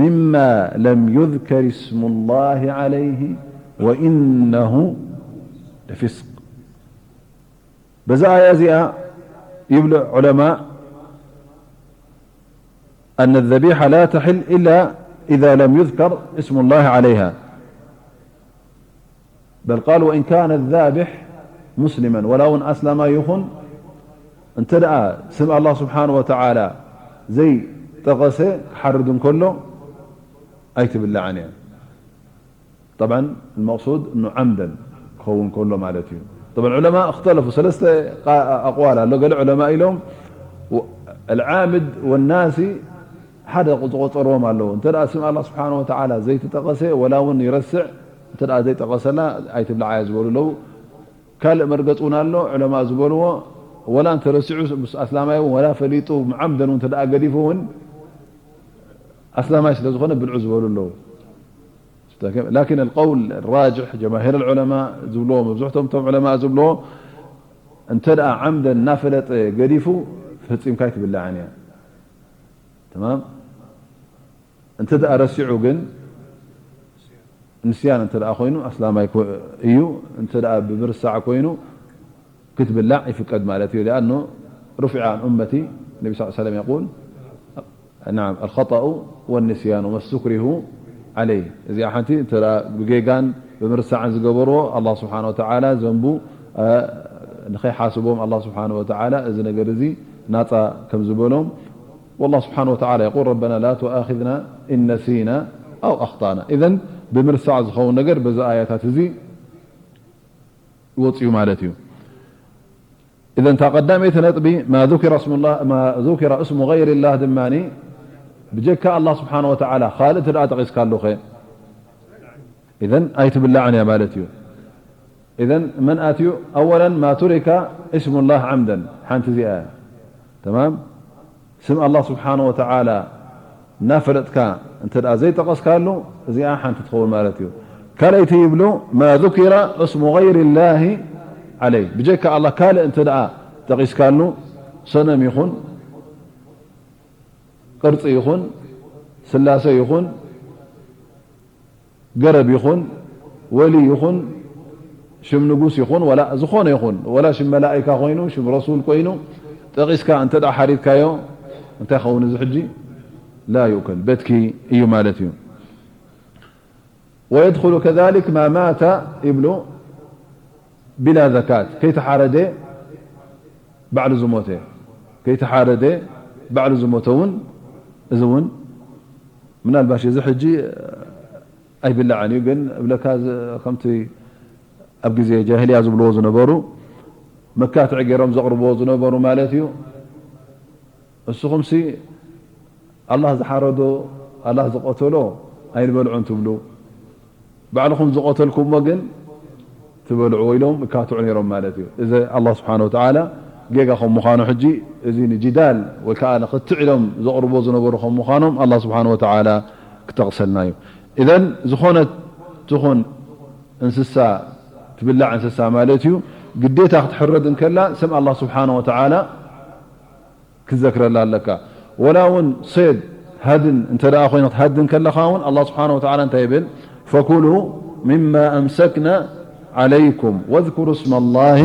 مما لم يذكر اسم الله عليه وإنه لفسق. በዛ ኣያ እዚኣ ይብሉ ዑለማእ أن الذبيحة لا تحل إلا إذا لم يذكر اسم الله عليها. بل قال وإن كان الذابح مسلما، ወላ እውን ኣስላማይ ይኹን እንተ ደኣ ስም ኣላህ ስብሓን ወተዓላ ዘይጠቐሰ ክሓርድ እንከሎ ኣይትብላዕን እያ። طبعا المقصود أنه عمدا ክኸውን ከሎ ማለት እዩ። طبعا ዑለማ እክተለፉ ሰለስተ ኣቕዋል ኣሎ። ገለ ዑለማ ኢሎም العامد والناسي ሓደ ዝቆጸርዎም ኣለዉ። እንተ ደኣ ስም ኣላህ ስብሓን ወተዓላ ዘይተጠቐሰ ወላ እውን ይረስዕ እንተ ደኣ ዘይጠቐሰላ ኣይትብላዓያ ዝበሉ ኣለዉ። ካልእ መርገጽ እውን ኣሎ። ዑለማ ዝበልዎ ወላ እንተረሲዑ ምስ ኣስላማይ እውን ወላ ፈሊጡ ዓምደን እውን እንተ ደኣ ገዲፉ እውን ኣስላማይ ስለ ዝኾነ ብልዑ ዝበሉ ኣለዉ። ላኪን القول الراجح ጀማሂር ዑለማ ዝብልዎ መብዝሕቶም እቶም ዑለማ ዝብልዎ እንተ ደኣ ዓምደን እናፈለጠ ገዲፉ ፈጺምካ ኣይትብላዕን እያ። ተማም። እንተ ደኣ ረሲዑ ግን ንስያን እንተ ደኣ ኮይኑ ኣስላማይ ኮ- እዩ። እንተ ደኣ ብምርሳዕ ኮይኑ ክትብላዕ ይፍቀድ ማለት እዩ። لأنه رفع عن أمتي النبي صلى الله عليه وسلم يقول نعم الخطأ والنسيان وما استكرهوا عليه። እዚኣ ሓንቲ እንተ ደኣ ብጌጋን ብምርሳዕን ዝገበርዎ ኣላህ ስብሓነ ወተዓላ ዘንቡ ንኸይሓስቦም ኣላህ ስብሓነ ወተዓላ እዚ ነገር እዚ ናፃ ከም ዝበሎም والله سبحانه وتعالى يقول ربنا لا تؤاخذنا إن نسينا أو أخطأنا. إذن ብምርሳዕ ዝኸውን ነገር በዚ ኣያታት እዚ ወፅዩ ማለት እዩ። إذن እታ ቀዳመይቲ ነጥቢ ما ذكر اسم الله ما ذكر اسم غير الله ድማ ብጀካ ኣላህ ስብሓነ ወተዓላ ካልእ እንተ ደኣ ጠቒስካሉ ኸ إذن ኣይትብላዕን እያ ማለት እዩ። إذن መን ኣትዩ أولا ما ترك اسم الله عمدا ሓንቲ እዚኣ እያ። ተማም። ስም ኣላህ ስብሓነ ወተዓላ እናፈለጥካ እንተ ደኣ ዘይጠቐስካሉ እዚኣ ሓንቲ ትኸውን ማለት እዩ። ካልኣይቲ ይብሉ ما ذكر اسم غير الله عليه ብጀካ ኣላህ ካልእ እንተ ደኣ ጠቒስካሉ ሰነም ይኹን ቅርፂ ይኹን ስላሰ ይኹን ገረብ ይኹን ወሊ ይኹን ሽም ንጉስ ይኹን ወላ ዝኾነ ይኹን ወላ ሽም መላእካ ኮይኑ ሽም ረሱል ኮይኑ ጠቒስካ እንተ ደኣ ሓሪድካዮ እንታይ ኸውን እዚ ሕጂ لا يؤكل በትኪ እዩ ማለት እዩ። ويدخل كذلك ما مات ይብሉ بلا زكاة ከይተሓረደ ባዕሉ ዝሞተ ከይተሓረደ ባዕሉ ዝሞተ እውን እዚ እውን ምናልባሽ እዚ ሕጂ ኣይብላዕን እዩ ግን እብለካ ከምቲ ኣብ ግዜ ጃሂልያ ዝብልዎ ዝነበሩ መካትዒ ገይሮም ዘቕርብዎ ዝነበሩ ማለት እዩ። እስኹምሲ ኣላህ ዝሓረዶ ኣላህ ዝቐተሎ ኣይንበልዑን ትብሉ ባዕልኹም ዝቐተልኩሞ ግን ትበልዑዎ ኢሎም ይካትዑ ነይሮም ማለት እዩ። እዚ ኣላህ ስብሓነ ወተዓላ ጌጋ ከም ምዃኑ ሕጂ እዚ ንጅዳል ወይ ከዓ ንኽትዕ ኢሎም ዘቕርቦ ዝነበሩ ከም ምዃኖም ኣላህ ስብሓነ ወተዓላ ክጠቕሰልና እዩ። ኢዘን ዝኾነት ትኹን እንስሳ ትብላዕ እንስሳ ማለት እዩ ግዴታ ክትሕረድ እንከላ ስም ኣላህ ስብሓነ ወተዓላ ክትዘክረላ ኣለካ። ወላ እውን ሴድ ሃድን እንተ ደኣ ኮይኑ ክትሃድን ከለኻ እውን ኣላህ ስብሓነ ወተዓላ እንታይ ይብል? فكلوا مما أمسكن عليكم واذكروا اسم الله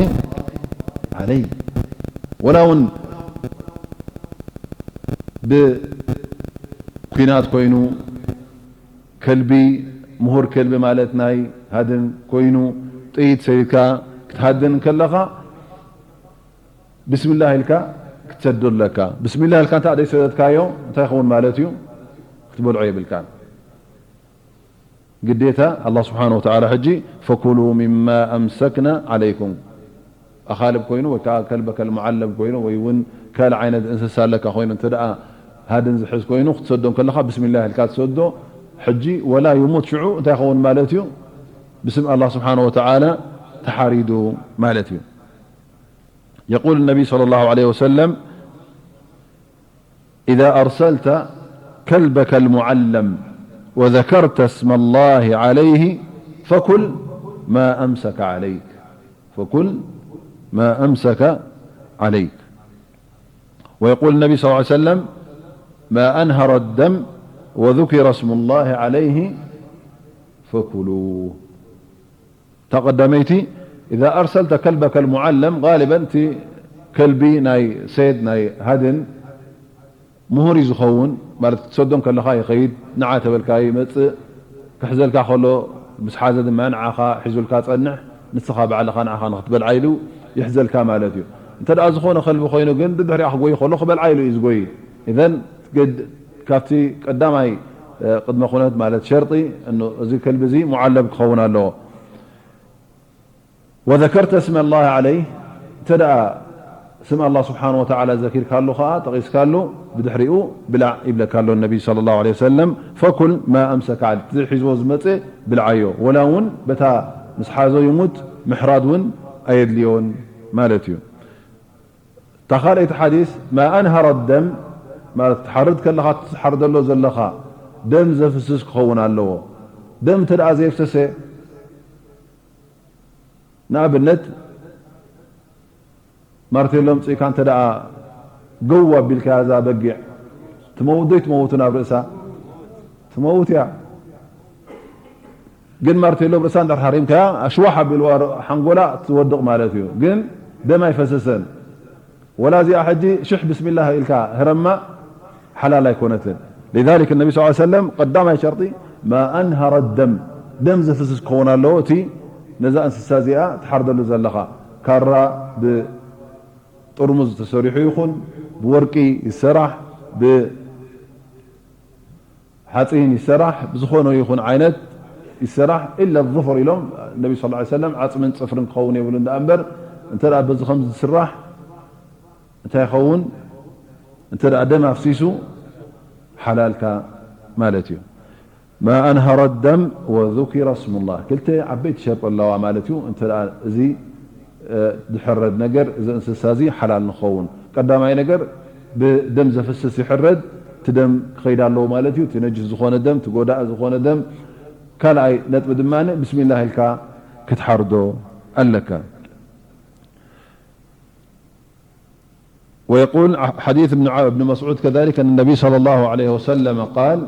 عليه። ወላ እውን ብኲናት ኮይኑ ከልቢ ምሁር ከልቢ ማለት ናይ ሃድን ኮይኑ ጥይት ሰዲድካ ክትሃድን ከለኻ ብስሚላህ ኢልካ ክትሰዶ ኣለካ። ብስሚላህ ኢልካ እንተ ዘይሰደድካዮ እንታይ ይኸውን ማለት እዩ? ክትበልዖ የብልካን። ግዴታ ኣላህ ስብሓነ ወተዓላ ሕጂ ፈኩሉ ሚማ ኣምሰክና ዓለይኩም ኣኻልብ ኮይኑ ወይ ከዓ ከልበከል ሙዓለም ኮይኑ ወይ እውን ካልእ ዓይነት እንስሳ ኣለካ ኮይኑ እንተ ደኣ ሃድን ዝሕዝ ኮይኑ ክትሰዶ ከለኻ ብስሚላህ ኢልካ ትሰዶ። ሕጂ ወላ ይሙት ሽዑ እንታይ ይኸውን ማለት እዩ? ብስም ኣላህ ስብሓነ ወተዓላ ተሓሪዱ ማለት እዩ። يقول النبي صلى الله عليه وسلم: إذا أرسلت كلبك المعلم وذكرت اسم الله عليه فكل ما أمسك عليك، فكل ما أمسك عليك. ويقول النبي صلى الله عليه وسلم: ما أنهر الدم وذكر اسم الله عليه فكلوه. እታ ቀዳመይቲ، إذا أرسلت كلبك المعلم، غالبا እቲ ከልቢ ናይ ሰይድ ናይ ሃድን ምሁር እዩ ዝኸውን፣ ማለት ክትሰዶ ከለኻ ይኸይድ፣ ንዓ ተበልካ ይመጽእ፣ ክሕዘልካ ከሎ ምስ ሓዘ ድማ ንዓኻ ሒዙልካ ጸንሕ፣ ንስኻ ባዕልኻ ንዓኻ ንኽትበልዓ ኢሉ ይሕዘልካ ማለት እዩ። እንተ ደኣ ዝኾነ ከልቢ ኮይኑ ግን ድድሕሪኣ ክጎይ ከሎ ክበልዓ ኢሉ እዩ ዝጎይ። ኢዘን ግድ ካብቲ ቀዳማይ፣ እ፣ ቅድመ ኩነት ማለት ሸርጢ እኑ እዚ ከልቢ እዚ ሙዓለም ክኸውን ኣለዎ። وذكرت اسم الله عليه، እንተ ደኣ ስም ኣላህ ስብሓን ወተዓላ ዘኪርካሉ ኸዓ፣ ጠቒስካሉ፣ ብድሕሪኡ ብላዕ ይብለካ ኣሎ ነቢ ሰለላሁ ዐለይሂ ወሰለም። ፈኩል ማ ኣምሰከ ዐለይክ፣ እቲ ሒዝዎ ዝመፀ ብልዓዮ፣ ወላ እውን በታ ምስ ሓዞ ይሙት ምሕራድ እውን ኣየድልዮን ማለት እዩ። እታ ካልኣይቲ ሓዲስ፣ ማ ኣንሃረ ደም ማለት፣ ትሓርድ ከለኻ ትሓርደሎ ዘለኻ ደም ዘፍስስ ክኸውን ኣለዎ። ደም እንተ ደኣ ዘየፍሰሰ፣ ንኣብነት፣ ማርቴሎ ኣምጺእካ እንተ ደኣ ገው ኣቢልካያ እዛ በጊዕ፣ ትመውት ዶ ኣይትመውትን? ኣብ ርእሳ ትመውት እያ። ግን ማርቴሎ ኣብ ርእሳ እንድሕር ሃሪምካያ፣ ኣሽዋሕ ኣቢልዋ ሓንጎላ ትወድቕ ማለት እዩ። ግን ደም ኣይፈሰሰን። ወላ እዚኣ ሕጂ ሽሕ ብስሚላህ ኢልካ ህረማ ሓላል ኣይኮነትን። لذلك النبي صلى الله عليه وسلم ቀዳማይ ሸርጢ ማ ኣንሃረ ደም፣ ደም ዘፍስስ ክኸውን ኣለዎ። እቲ ነዛ እንስሳ እዚኣ ትሓርደሉ ዘለኻ ካራ ብጥርሙዝ ተሰሪሑ ይኹን ብወርቂ ይሰራሕ፣ ብሓፂን ይሰራሕ፣ ብዝኾነ ይኹን ዓይነት ይሰራሕ፣ ኢላ ظፍር ኢሎም ነቢ ስ ሰለም፣ ዓፅምን ፅፍርን ክኸውን የብሉ እንዳ እምበር፣ እንተ ደኣ በዚ ከምዚ ዝስራሕ እንታይ ይኸውን? እንተ ደኣ ደም ኣፍሲሱ ሓላልካ ማለት እዩ። ማ ኣንሃረ ደም ወذكر اسم الله። ክልተ ዓበይቲ ሸርጢ ኣለዋ ማለት እዩ። እንተ ደኣ እዚ፣ እ፣ ዝሕረድ ነገር፣ እዚ እንስሳ እዚ ሓላል ንኸውን፣ ቀዳማይ ነገር ብደም ዘፍስስ ይሕረድ፣ እቲ ደም ክኸይድ ኣለዎ ማለት እዩ። እቲ ነጅስ ዝኾነ ደም፣ እቲ ጎዳኢ ዝኾነ ደም። ካልኣይ ነጥቢ ድማ ብስሚላህ ኢልካ ክትሓርዶ ኣለካ። ويقول حديث ابن ع-، ابن مسعود كذلك أن النبي صلى الله عليه وسلم قال،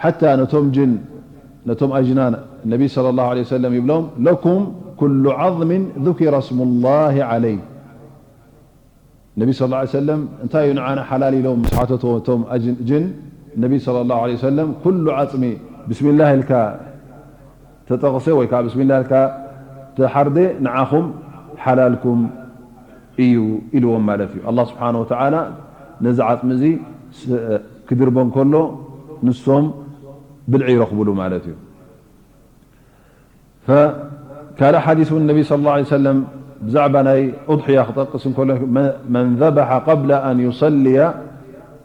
حتى ነቶም ጅን፣ ነቶም ኣጅናን ነቢ صلى الله عليه وسلم ይብሎም፣ لكم كل عظم ذكر اسم الله عليه። ነቢ صلى الله عليه وسلم እንታይ እዩ ንዓና ሓላል ኢሎም ምስ ሓተትዎ እቶም ኣጅን-፣ ጅን፣ ነቢ صلى الله عليه وسلم ኩሉ ዓጽሚ ብስሚላህ ኢልካ ተጠቕሰ ወይ ከዓ ብስሚላህ ኢልካ ተሓርደ ንዓኹም ሓላልኩም እዩ ኢልዎም ማለት እዩ። ኣላህ ስብሓነ ወተዓላ ነዚ ዓጽሚ እዚ ስ-፣ ክድርቦ እንከሎ ንሶም ብልዒ ይረኽብሉ ማለት እዩ። ፈ-፣ ካልእ ሓዲስ እውን ነቢ ሰለላሁ ዐለይሂ ወሰለም ብዛዕባ ናይ ኡድሕያ ክጠቅስ እንከሎ፣ መ-፣ መን ዘበሐ ቀብለ ኣን ዩሰልየ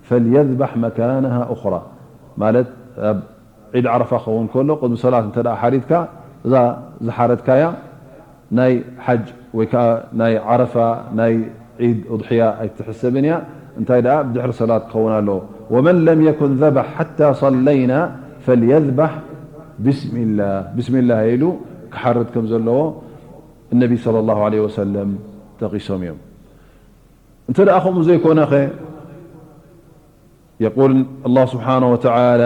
ፈልየዝባሕ መካነሃ ኡኽራ፣ ማለት ኣብ ዒድ ዓረፋ ክኸውን ከሎ ቅድሚ ሰላት እንተ ደኣ ሓሪድካ፣ እዛ ዝሓረድካያ ናይ ሓጅ ወይ ከኣ ናይ ዓረፋ ናይ ዒድ ኡድሕያ ኣይትሕሰብን እያ። እንታይ ደኣ ብድሕሪ ሰላት ክኸውን ኣለዎ። ወመን ለም የኩን ዘበሕ ሓታ ሰለይና ፈልየዝባሕ ብስሚላህ፣ ብስሚላህ ኢሉ ክሓርድ ከም ዘለዎ እነቢ ሰለላሁ ዐለይሂ ወሰለም ጠቒሶም እዮም። እንተ ደኣ ከምኡ ዘይኮነኸ፣ የቁል ኣላህ ስብሓነሁ ወተዓላ፣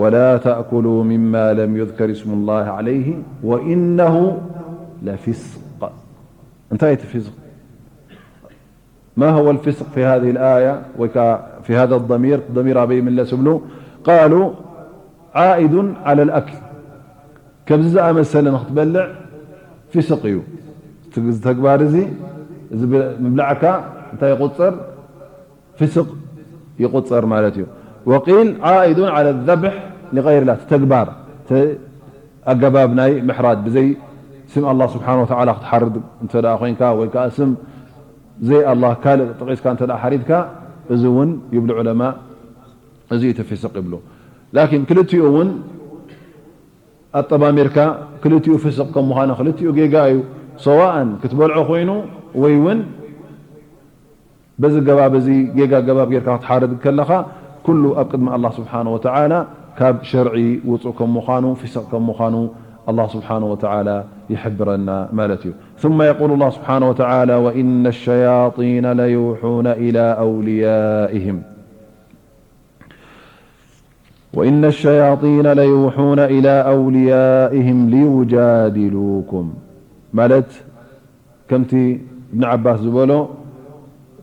ወላ ተእኩሉ ሚማ ለም ዩዝከር ስሙላህ ዐለይሂ ወኢነሁ ለፊስቅ። እንታይ እቲ ፊስቅ? ማ ሁወ ልፊስቅ ፊ ሃዚሂ ልኣያ ወይ ከዓ ፊ ሃዛ ضሚር፣ ضሚር ኣበይ ይምለስ ይብሉ? ቃሉ ዓኢዱን ዐለ ልኣክል። ከምዚ ዝኣመሰለ ንክትበልዕ ፊስቅ እዩ። እቲ ተግባር እዚ፣ እዚ ብ-፣ ምብላዕካ እንታይ ይቁፀር? ፊስቅ ይቁፀር ማለት እዩ። ወቂል ዓኢዱን ዐለ ዘብሕ ሊገይሪላህ፣ እቲ ተግባር፣ እቲ ኣገባብ ናይ ምሕራድ ብዘይ ስም ኣላህ ስብሓነ ወተዓላ ክትሓርድ እንተ ደኣ ኮይንካ፣ ወይ ከዓ ስም ዘይ ኣላህ ካልእ ጠቒስካ እንተ ደኣ ሓሪድካ፣ እዚ እውን ይብሉ ዑለማ፣ እዚ እዩ እቲ ፊስቅ ይብሉ። ላኪን ክልቲኡ እውን ኣጠማሚርካ፣ ክልቲኡ ፊስቅ ከም ምዃኑ፣ ክልቲኡ ጌጋ እዩ። ሰዋእን ክትበልዖ ኮይኑ ወይ እውን በዚ ገባብ እዚ ጌጋ ገባብ ጌርካ ክትሓርድ ከለኻ፣ ኩሉ ኣብ ቅድሚ ኣላህ ስብሓነ ወተዓላ ካብ ሸርዒ ውጹእ ከም ምዃኑ፣ ፊስቅ ከም ምዃኑ ኣላህ ስብሓነሁ ወተዓላ ይሕብረና ማለት እዩ። ثم يقول الله سبحانه وتعالى: وإن الشياطين ليوحون إلى أوليائهم وإن الشياطين ليوحون إلى أوليائهم ليجادلوكم ማለት ከምቲ እብን ዓባስ ዝበሎ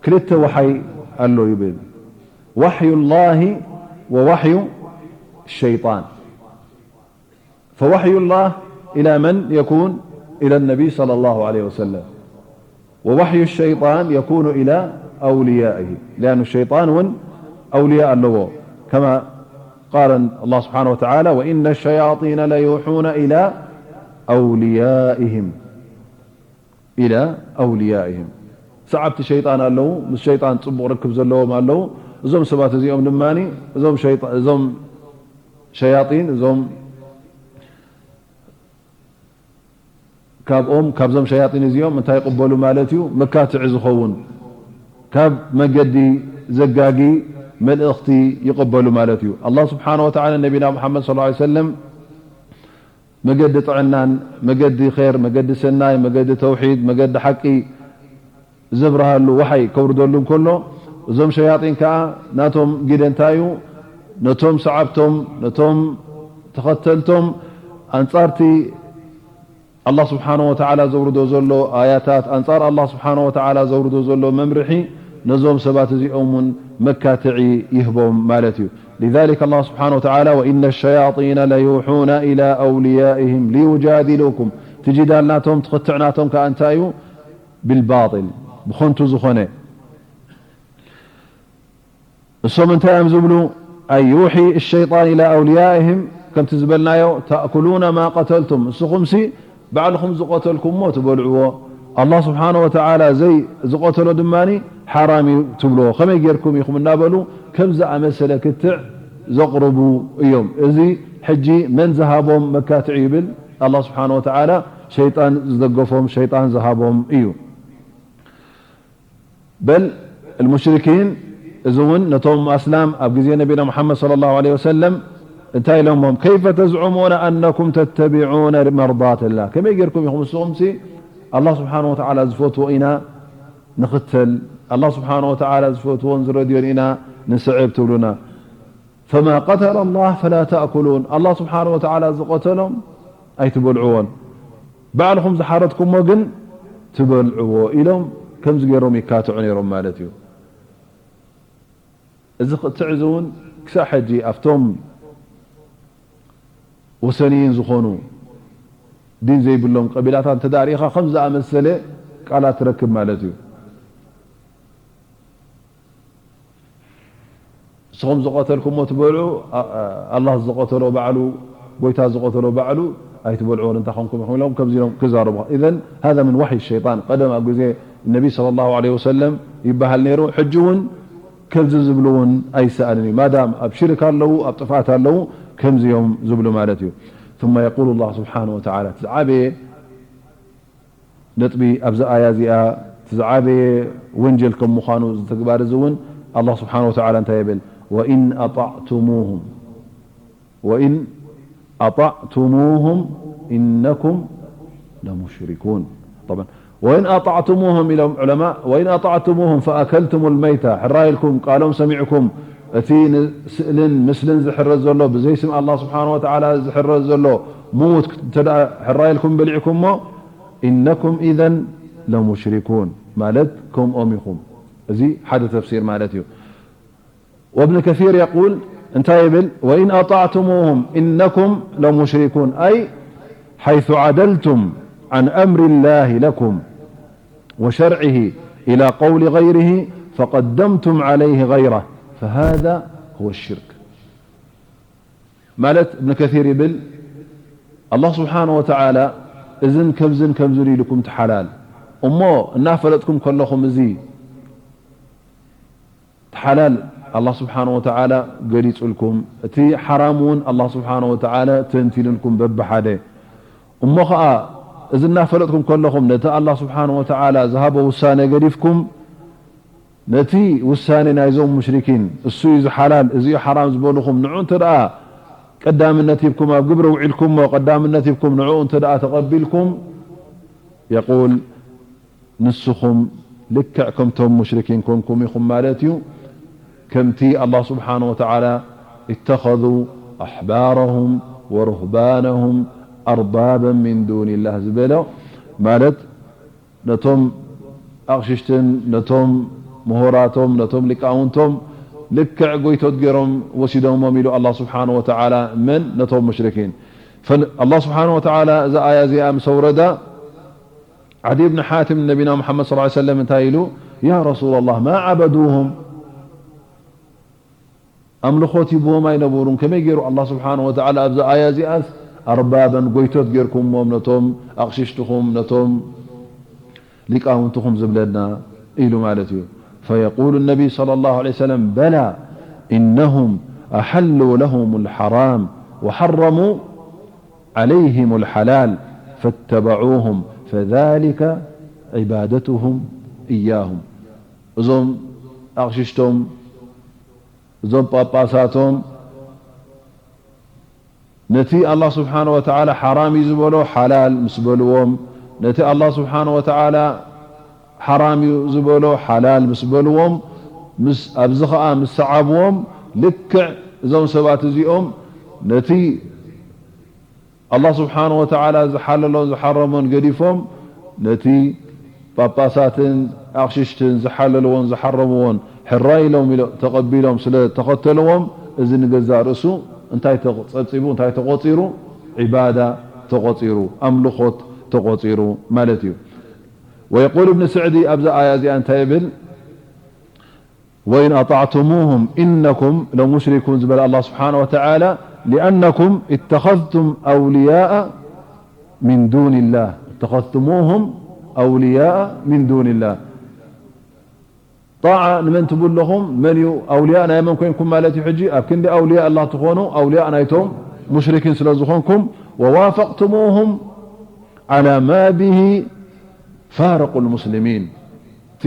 ክልተ ወሓይ ኣሎ ይብል። وحي الله ووحي الشيطان. فوحي الله إلى من يكون؟ إلى النبي صلى الله عليه وسلم. ووحي الشيطان يكون إلى أوليائه، لأن الشيطان እውን أولياء ኣለዎ. كما قال الله سبحانه وتعالى: وإن الشياطين ليوحون إلى أوليائهم إلى أوليائهم. ሰዓብቲ ሸይጣን ኣለዉ፣ ምስ ሸይጣን ጽቡቕ ርክብ ዘለዎም ኣለዉ። እዞም ሰባት እዚኦም ድማ እዞም ሸይጣ-፣ እዞም ሸያጢን፣ እዞም ካብኦም፣ ካብዞም ሸያጢን እዚኦም እንታይ ይቕበሉ ማለት እዩ? መካትዒ ዝኸውን፣ ካብ መገዲ ዘጋጊ መልእኽቲ ይቕበሉ ማለት እዩ። ኣላህ ስብሓነ ወተዓላ ነቢና ሙሓመድ ሰለላሁ ዐለይሂ ወሰለም መገዲ ጥዕናን፣ መገዲ ኼር፣ መገዲ ሰናይ፣ መገዲ ተውሒድ፣ መገዲ ሓቂ ዘብርሃሉ፣ ወሓይ ከውርደሉ እንከሎ፣ እዞም ሸያጢን ከኣ ናቶም ግደ እንታይ እዩ? ነቶም ሰዓብቶም፣ ነቶም ተኸተልቶም ኣንጻርቲ ኣላህ ስብሓነ ወተዓላ ዘውርዶ ዘሎ ኣያታት፣ ኣንጻር ኣላህ ስብሓነ ወተዓላ ዘውርዶ ዘሎ መምርሒ፣ ነዞም ሰባት እዚኦም እውን መካትዒ ይህቦም ማለት እዩ። لذلك الله سبحانه وتعالى: وإن الشياطين ليوحون إلى أوليائهم ليجادلوكم. እቲ ጂዳል ናቶም፣ ትኽትዕ ናቶም ከኣ እንታይ እዩ? بالباطل፣ ብኸንቱ ዝኾነ። እሶም እንታይ እዮም ዝብሉ? أي يوحي الشيطان إلى أوليائهم، ከምቲ ዝበልናዮ، تأكلون ما قتلتم، ንስኹምሲ ባዕልኹም ዝቐተልኩሞ ትበልዕዎ፣ ኣላህ ስብሓነ ወተዓላ ዘይ-፣ ዝቐተሎ ድማ ሓራም እዩ ትብልዎ፣ ከመይ ጌርኩም ኢኹም እናበሉ ከም ዝኣመሰለ ክትዕ ዘቕርቡ እዮም። እዚ ሕጂ መን ዝሃቦም መካትዒ ይብል? ኣላህ ስብሓነ ወተዓላ ሸይጣን ዝደገፎም፣ ሸይጣን ዝሃቦም እዩ። በል ልሙሽሪኪን፣ እዚ እውን ነቶም ኣስላም ኣብ ግዜ ነቢና ሙሓመድ ሰለላሁ ዐለይሂ ወሰለም እንታይ ኢሎሞም? كيف تزعمون أنكم تتبعون مرضات الله؟ ከመይ ጌርኩም ኢኹም ንስኹምሲ ኣላህ ስብሓነ ወተዓላ ዝፈትዎ ኢና ንኽተል፣ ኣላህ ስብሓነ ወተዓላ ዝፈትዎን ዝረድዮን ኢና ንስዕብ ትብሉና? فما قتل الله فلا تأكلون، ኣላህ ስብሓነ ወተዓላ ዝቐተሎም ኣይትበልዕዎን፣ ባዕልኹም ዝሓረድኩሞ ግን ትበልዕዎ ኢሎም ከምዚ ገይሮም ይካትዑ ነይሮም ማለት እዩ። እዚ ክትዕ እዚ እውን ክሳብ ሕጂ ኣብቶም ወሰንይን ዝኾኑ ዲን ዘይብሎም ቀቢላታት እንተ ደኣ ርኢኻ ከምዚ ዝኣመሰለ ቃላት ትረክብ ማለት እዩ። ንስኹም ዝቐተልኩሞ ትበልዑ፣ ኣ-፣ ኣ-፣ ኣላህ ዝቐተሎ ባዕሉ፣ ጎይታ ዝቐተሎ ባዕሉ ኣይትበልዕዎን፣ እንታይ ኾንኩም ኢኹም ኢሎም ከምዚ ኢሎም ክዛረቡ። إذن هذا من وحي الشيطان። ቀደም ኣብ ግዜ ነቢ ሰለላሁ ዐለይሂ ወሰለም ይበሃል ነይሩ። ሕጂ እውን ከምዚ ዝብሉ እውን ኣይሰኣንን እዩ። ማዳም ኣብ ሽርክ ኣለዉ፣ ኣብ ጥፍኣት ኣለዉ፣ ከምዚ እዮም ዝብሉ ማለት እዩ። ثم يقول الله سبحانه وتعالى، እቲ ዝዓበየ ነጥቢ ኣብዚ ኣያ እዚኣ፣ እቲ ዝዓበየ ወንጀል ከም ምዃኑ፣ እዚ ተግባር እዚ እውን ኣላህ ስብሓነ ወተዓላ እንታይ ይብል? وإن أطعتموهم، وإن أطعتموهم إنكم لمشركون. طبعا، وإن أطعتموهم ኢሎም ዑለማ፣ وإن أطعتموهم فأكلتم الميتة، ሕራይ ኢልኩም ቃሎም ሰሚዕኩም፣ እቲ ንስእልን ምስልን ዝሕረድ ዘሎ፣ ብዘይ ስም ኣላህ ስብሓነ ወተዓላ ዝሕረድ ዘሎ ምዉት እንተ ደኣ ሕራይ ኢልኩም በሊዕኩሞ፣ إنكم إذا لمشركون ማለት ከምኦም ኢኹም። እዚ ሓደ ተፍሲር ማለት እዩ። وابن كثير يقول، እንታይ ይብል? وإن أطعتموهم إنكم لمشركون، أي حيث عدلتم عن أمر الله لكم وشرعه إلى قول غيره فقدمتم عليه غيره فهذا هو الشرك. ማለት እብን ከሲር ይብል፣ ኣላህ ስብሓነ ወተዓላ እዝን ከምዝን ከምዝን ኢልኩም ትሓላል እሞ እናፈለጥኩም ከለኹም፣ እዚ ትሓላል ኣላህ ስብሓነ ወተዓላ ገሊጹልኩም፣ እቲ ሓራም እውን ኣላህ ስብሓነ ወተዓላ ተንቲንልኩም በብሓደ። እሞ ኸዓ እዚ እናፈለጥኩም ከለኹም ነቲ ኣላህ ስብሓነ ወተዓላ ዝሃቦ ውሳነ ገዲፍኩም፣ ነቲ ውሳኔ ናይዞም ሙሽሪኪን፣ እሱ እዩ ዝሓላል፣ እዚ እዩ ሓራም ዝበሉኹም፣ ንዑ እንተ ደኣ ቀዳምነት ሂብኩም ኣብ ግብሪ ውዒልኩሞ፣ ቀዳምነት ሂብኩም ንዕኡ እንተ ደኣ ተቐቢልኩም፣ የቁል ንስኹም ልክዕ ከምቶም ሙሽሪኪን ኮንኩም ኢኹም ማለት እዩ። ከምቲ ኣላህ ስብሓነ ወተዓላ اتخذوا أحبارهم ورهبانهم أربابا من دون الله ዝበሎ ማለት ነቶም ኣቕሽሽትን ነቶም ምሁራቶም ነቶም ሊቃውንቶም ልክዕ ጎይቶት ገይሮም ወሲዶሞም ኢሉ ኣላህ ስብሓነ ወተዓላ። መን? ነቶም ሙሽሪኪን። ፈ-፣ ኣላህ ስብሓነ ወተዓላ እዛ ኣያ እዚኣ ምስ ኣውረዳ ዓዲ ብን ሓቲም ንነቢና ሙሓመድ ሰለላሁ ዐለይሂ ወሰለም እንታይ ኢሉ? ያ ረሱለላህ ማ ዓበዱሁም ኣምልኾት ሂብዎም ኣይነበሩን። ከመይ ገይሩ ኣላህ ስብሓነ ወተዓላ ኣብዛ ኣያ እዚኣስ ኣርባበን ጎይቶት ጌርኩሞም ነቶም ኣቕሽሽትኹም ነቶም ሊቃውንትኹም ዝብለና ኢሉ ማለት እዩ። فيقول النبي صلى الله عليه وسلم بلى إنهم أحلوا لهم الحرام وحرموا عليهم الحلال فاتبعوهم فذلك عبادتهم إياهم እዞም ኣቕሽሽቶም እዞም ጳጳሳቶም ነቲ ኣላህ ስብሓነ ወተዓላ ሓራም እዩ ዝበሎ ሓላል ምስ በልዎም፣ ነቲ ኣላህ ስብሓነ ወተዓላ ሓራም እዩ ዝበሎ ሓላል ምስ በልዎም፣ ምስ፣ ኣብዚ ኸዓ ምስ ሰዓብዎም፣ ልክዕ እዞም ሰባት እዚኦም ነቲ ኣላህ ስብሓነ ወተዓላ ዝሓለሎን ዝሓረሞን ገዲፎም፣ ነቲ ጳጳሳትን ኣቕሽሽትን ዝሓለልዎን ዝሓረምዎን ሕራይ ኢሎም ኢሎ-፣ ተቐቢሎም ስለ ተኸተልዎም፣ እዚ ንገዛእ ርእሱ እንታይ ተጸብጺቡ፣ እንታይ ተቖጺሩ? ዒባዳ ተቖጺሩ፣ ኣምልኾት ተቖጺሩ ማለት እዩ። ወየቁል እብን ስዕዲ ኣብዛ ኣያ እዚኣ እንታይ ይብል? وإن أطعتموهم إنكم لمشركون ዝበለ ኣላህ ስብሓነ ወተዓላ لأنكم اتخذتم أولياء من دون الله اتخذتموهم أولياء من دون الله ጣዓ ንመን ትብሉ ኣለኹም? መን እዩ ኣውልያ ናይ መን ኮንኩም ማለት እዩ? ሕጂ ኣብ ክንዲ ኣውልያ ኣላህ ትኾኑ ኣውልያ ናይቶም ሙሽሪኪን ስለ ዝኾንኩም ووافقتموهم على ما به فارقوا المسلمين እቲ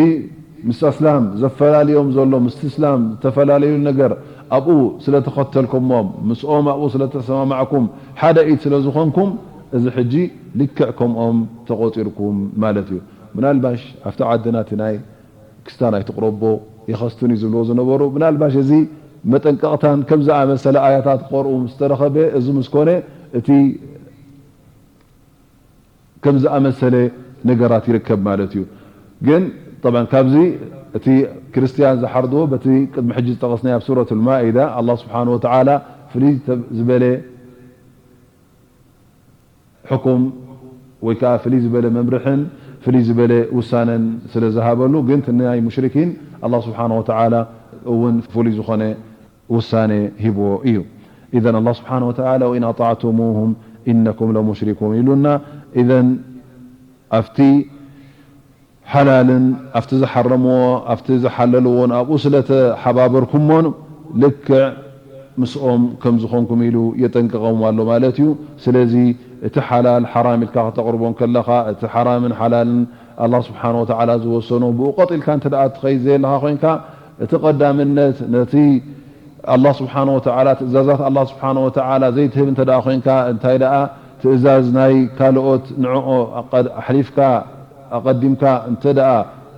ምስ ኣስላም ዘፈላልዮም ዘሎ ምስቲ እስላም ዝተፈላለዩ ነገር ኣብኡ ስለ ተኸተልኩሞም ምስኦም ኣብኡ ስለ ተሰማማዕኩም ሓደ ኢድ ስለ ዝኾንኩም እዚ ሕጂ ልክዕ ከምኦም ተቖጺርኩም ማለት እዩ። ምናልባሽ ኣብቲ ዓድና እቲ ናይ ክስታን ኣይትቕረቦ ይኸስቱን እዩ ዝብልዎ ዝነበሩ ምናልባሽ እዚ መጠንቀቕታን ከም ዝኣመሰለ ኣያታት ክቐርኡ ምስ ተረኸበ እዚ ምስ ኮነ እቲ ከም ዝኣመሰለ ነገራት ይርከብ ማለት እዩ። ግን طبعا ካብዚ እቲ ክርስትያን ዝሓርድዎ በቲ ቅድሚ ሕጂ ዝጠቐስናዮ ኣብ ሱረት ልማኢዳ ኣላህ ስብሓን ወተዓላ ፍልይ ተብ-፣ ዝበለ ሕኩም ወይ ከዓ ፍልይ ዝበለ መምርሕን ፍልይ ዝበለ ውሳነን ስለ ዝሃበሉ ግን እቲ ናይ ሙሽሪኪን ኣላህ ስብሓን ወተዓላ እውን ፍሉይ ዝኾነ ውሳነ ሂብዎ እዩ። إذن الله سبحانه وتعالى وإن أطعتموهم إنكم لمشركون ኢሉና። إذن ኣብቲ ሓላልን ኣብቲ ዝሓረምዎ ኣብቲ ዝሓለልዎን ኣብኡ ስለ ተሓባበርኩሞን ልክዕ ምስኦም ከም ዝኾንኩም ኢሉ የጠንቅቐዎም ኣሎ ማለት እዩ። ስለዚ እቲ ሓላል ሓራም ኢልካ ከተቕርቦ ከለኻ እቲ ሓራምን ሓላልን ኣላህ ስብሓን ወተዓላ ዝወሰኖ ብኡ ቀጥ ኢልካ እንተ ደኣ ትኸይድ ዘየለኻ ኮይንካ እቲ ቀዳምነት ነቲ ኣላህ ስብሓን ወተዓላ ትእዛዛት ኣላህ ስብሓን ወተዓላ ዘይትህብ እንተ ደኣ ኮይንካ እንታይ ደኣ ትእዛዝ ናይ ካልኦት ንዕኦ ኣቐድ-፣ ኣሕሊፍካ ኣቐዲምካ እንተ ደኣ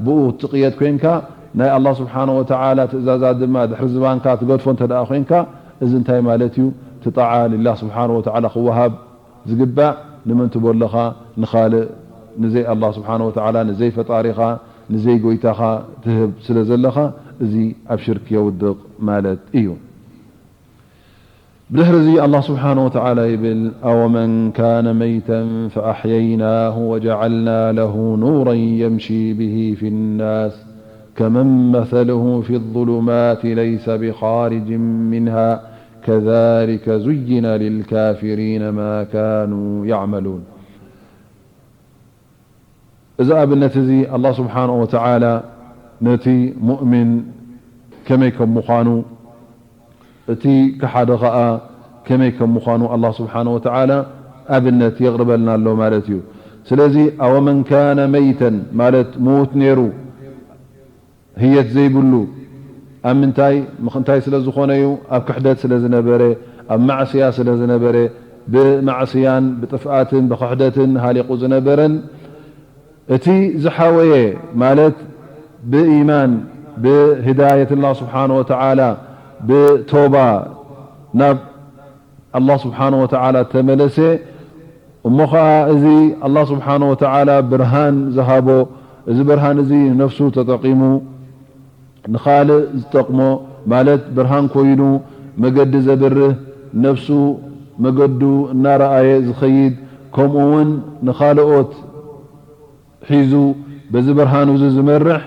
ብኡ ትቕየድ ኮይንካ ናይ ኣላህ ስብሓን ወተዓላ ትእዛዛት ድማ ድሕሪ ዝባንካ ትገድፎ እንተ ደኣ ኮይንካ እዚ እንታይ ማለት እዩ? እቲ ጣዓ ሊላህ ስብሓን ወተዓላ ክወሃብ ዝግባእ ንመን ትቦ ኣለኻ? ንኻልእ ንዘይ ኣላህ ስብሓን ወተዓላ ንዘይ ፈጣሪኻ ንዘይ ጎይታኻ ትህብ ስለ ዘለኻ እዚ ኣብ ሽርክ የውድቕ ማለት እዩ። ብድሕሪ እዚ ኣላህ ስብሓን ወተዓላ ይብል أومن كان ميتا فأحييناه وجعلنا له نورا يمشي به في الناس كمن مثله في الظلمات ليس بخارج منها كذلك زين للكافرين ما كانوا يعملون እዚ ኣብነት እዚ ኣላህ ስብሓንሁ ወተዓላ ነቲ ሙእሚን ከመይ ከም ምዃኑ እቲ ከሓደ ኸዓ ከመይ ከም ምዃኑ ኣላህ ስብሓንሁ ወተዓላ ኣብነት የቕርበልና ኣሎ ማለት እዩ። ስለዚ أومن كان ميتا ማለት ምዉት ነይሩ ህየት ዘይብሉ ኣብ ምንታይ ምኽንታይ ስለ ዝኾነ እዩ ኣብ ክሕደት ስለ ዝነበረ ኣብ ማዕስያ ስለ ዝነበረ፣ ብማዕስያን ብጥፍኣትን ብኽሕደትን ሃሊቑ ዝነበረን፣ እቲ ዝሓወየ ማለት ብኢማን፣ ብሂዳየት ኣላህ ስብሓነ ወተዓላ፣ ብቶባ ናብ ኣላህ ስብሓነ ወተዓላ ተመለሰ። እሞ ኸዓ እዚ ኣላህ ስብሓነ ወተዓላ ብርሃን ዝሃቦ፣ እዚ ብርሃን እዚ ነፍሱ ተጠቂሙ ንኻልእ ዝጠቕሞ፣ ማለት ብርሃን ኮይኑ መገዲ ዘብርህ፣ ነፍሱ መገዱ እናረኣየ ዝኸይድ፣ ከምኡ እውን ንኻልኦት ሒዙ በዚ ብርሃኑ እዚ ዝመርሕ፣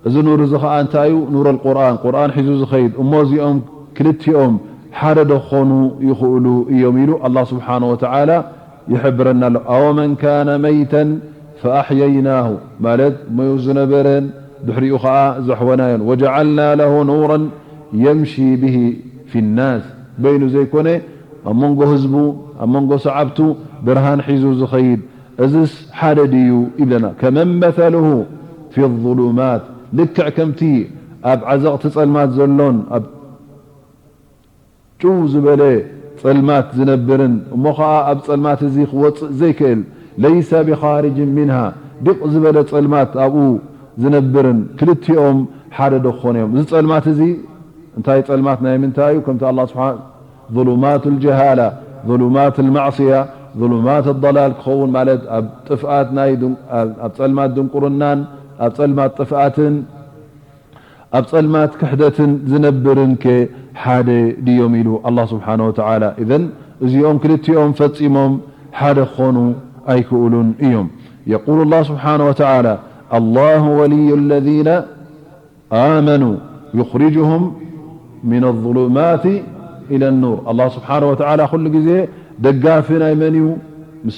እዚ ኑር እዚ ኸዓ እንታይ እዩ? ኑር ኣልቁርኣን፣ ቁርኣን ሒዙ ዝኸይድ። እሞ እዚኦም ክልቲኦም ሓደ ዶ ክኾኑ ይኽእሉ እዮም? ኢሉ ኣላህ ስብሓነ ወተዓላ ይሕብረና ኣሎ። ኣወመን ካነ መይተን ፈኣሕየይናሁ፣ ማለት መዩ ዝነበረን ድሕሪኡ ኸዓ ዘሕወናዮን። ወጀዓልና ለሁ ኑረን የምሺ ብሂ ፊ ናስ፣ በይኑ ዘይኮነ ኣብ መንጎ ህዝቡ፣ ኣብ መንጎ ሰዓብቱ ብርሃን ሒዙ ዝኸይድ፣ እዝስ ሓደ ድዩ ይብለና። ከመን መሰሉሁ ፊ ዙሉማት፣ ልክዕ ከምቲ ኣብ ዓዘቕቲ ጸልማት ዘሎን ኣብ ጭው ዝበለ ጸልማት ዝነብርን፣ እሞ ኸዓ ኣብ ጸልማት እዚ ክወጽእ ዘይክእል፣ ለይሰ ቢኻርጅን ሚንሃ፣ ድቕ ዝበለ ጸልማት ኣብኡ ዝነብርን፣ ክልቲኦም ሓደ ዶ ክኾኑ እዮም? እዚ ጸልማት እዚ እንታይ ጸልማት ናይ ምንታይ እዩ? ከምቲ ኣላህ ስብሓ-፣ ظلمات الجهالة، ظلمات المعصية، ظلمات الضلال ክኸውን ማለት ኣብ ጥፍኣት ናይ ድን-፣ ኣብ፣ ኣብ ጸልማት ድንቁርናን ኣብ ጸልማት ጥፍኣትን ኣብ ጸልማት ክሕደትን ዝነብርን ከ ሓደ ድዮም ኢሉ ኣላህ ስብሓነ ወተዓላ። ኢዘን እዚኦም ክልቲኦም ፈጺሞም ሓደ ክኾኑ ኣይክእሉን እዮም። የቁሉ ኣላህ ስብሓነ ወተዓላ፣ ኣላሁ ወልዩ ለዚነ ኣመኑ ዩኽሪጅሁም ሚነ ዙሉማት ኢለ ኑር። ኣላህ ስብሓነ ወተዓላ ኩሉ ግዜ ደጋፊ ናይ መን እዩ? ምስ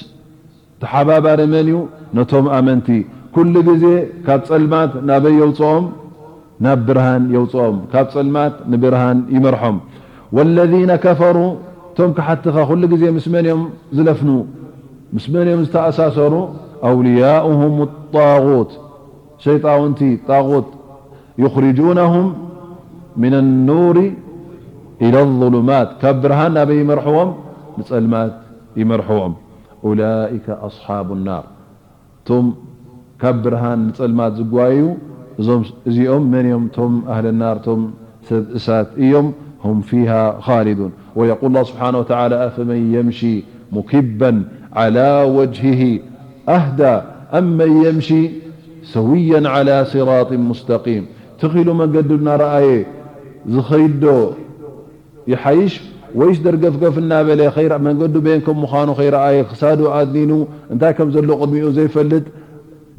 ተሓባባሪ መን እዩ? ነቶም ኣመንቲ። ኩሉ ግዜ ካብ ጸልማት ናበይ የውጽኦም? ናብ ብርሃን የውጽኦም። ካብ ጸልማት ንብርሃን ይመርሖም። ወለዚነ ከፈሩ፣ እቶም ከሓትኻ ኩሉ ግዜ ምስ መን እዮም ዝለፍኑ? ምስ መን እዮም ዝተኣሳሰሩ? ኣውልያኡሁም ጣጉት፣ ሸይጣውንቲ፣ ጣጉት። ዩኽሪጁነሁም ሚነ ኑሪ ኢለ ዙሉማት፣ ካብ ብርሃን ናበይ ይመርሕዎም? ንጸልማት ይመርሕዎም። ኡላኢከ ኣስሓቡ ናር፣ እቶም ካብ ብርሃን ንጸልማት ዝጓየዩ፣ እዞም፣ እዚኦም መን እዮም? እቶም ኣህለ ናር፣ እቶም ሰብ እሳት እዮም። ሁም ፊሃ ኻሊዱን። ወየቁል ላህ ስብሓነ ወተዓላ፣ ኣፈመን የምሺ ሙኪበን ዓላ ወጅሂሂ ኣህዳ ኣመን የምሺ ሰውየን ዓላ ሲራጢን ሙስተቂም። ትኺሉ መንገዱ እናረኣየ ዝኸይድ ዶ ይሓይሽ፣ ወይስ ደርገፍገፍ እናበለ ከይረ-፣ መንገዱ በየን ከም ምዃኑ ከይረኣየ፣ ክሳዱ ኣድኒኑ፣ እንታይ ከም ዘሎ ቅድሚኡ ዘይፈልጥ፣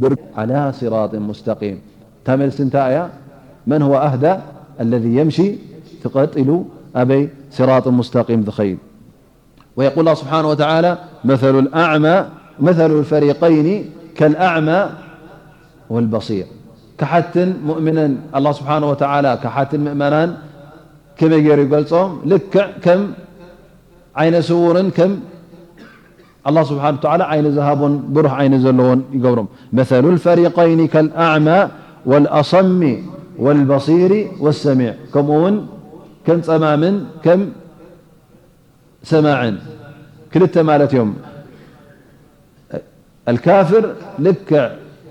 ደር-፣ ዓላ ሲራጢን ሙስተቂም። እታ መልሲ እንታይ እያ? መን ሁወ ኣህዳ? ኣለዚ የምሺ፣ ትቐጢሉ ኣበይ? ሲራጢን ሙስተቂም ዝኸይድ። ويقول الله سبحانه وتعالى: مثل الأعمى، مثل الفريقين كالأعمى والبصير. ከሓትን ሙእምንን ኣላህ ስብሓነ ወተዓላ ከሓትን ምእመናን ከመይ ገይሩ ይገልጾም? ልክዕ ከም ዓይነ ስውርን ከም ኣላህ ስብሓነ ወተዓላ ዓይኒ ዝሃቦን ብሩህ ዓይኒ ዘለዎን ይገብሮም። مثل الفريقين كالأعمى والأصم والبصير والسميع، ከምኡ እውን ከም ጸማምን ከም ሰማዕን ክልተ ማለት እዮም። ኣልካፍር ልክዕ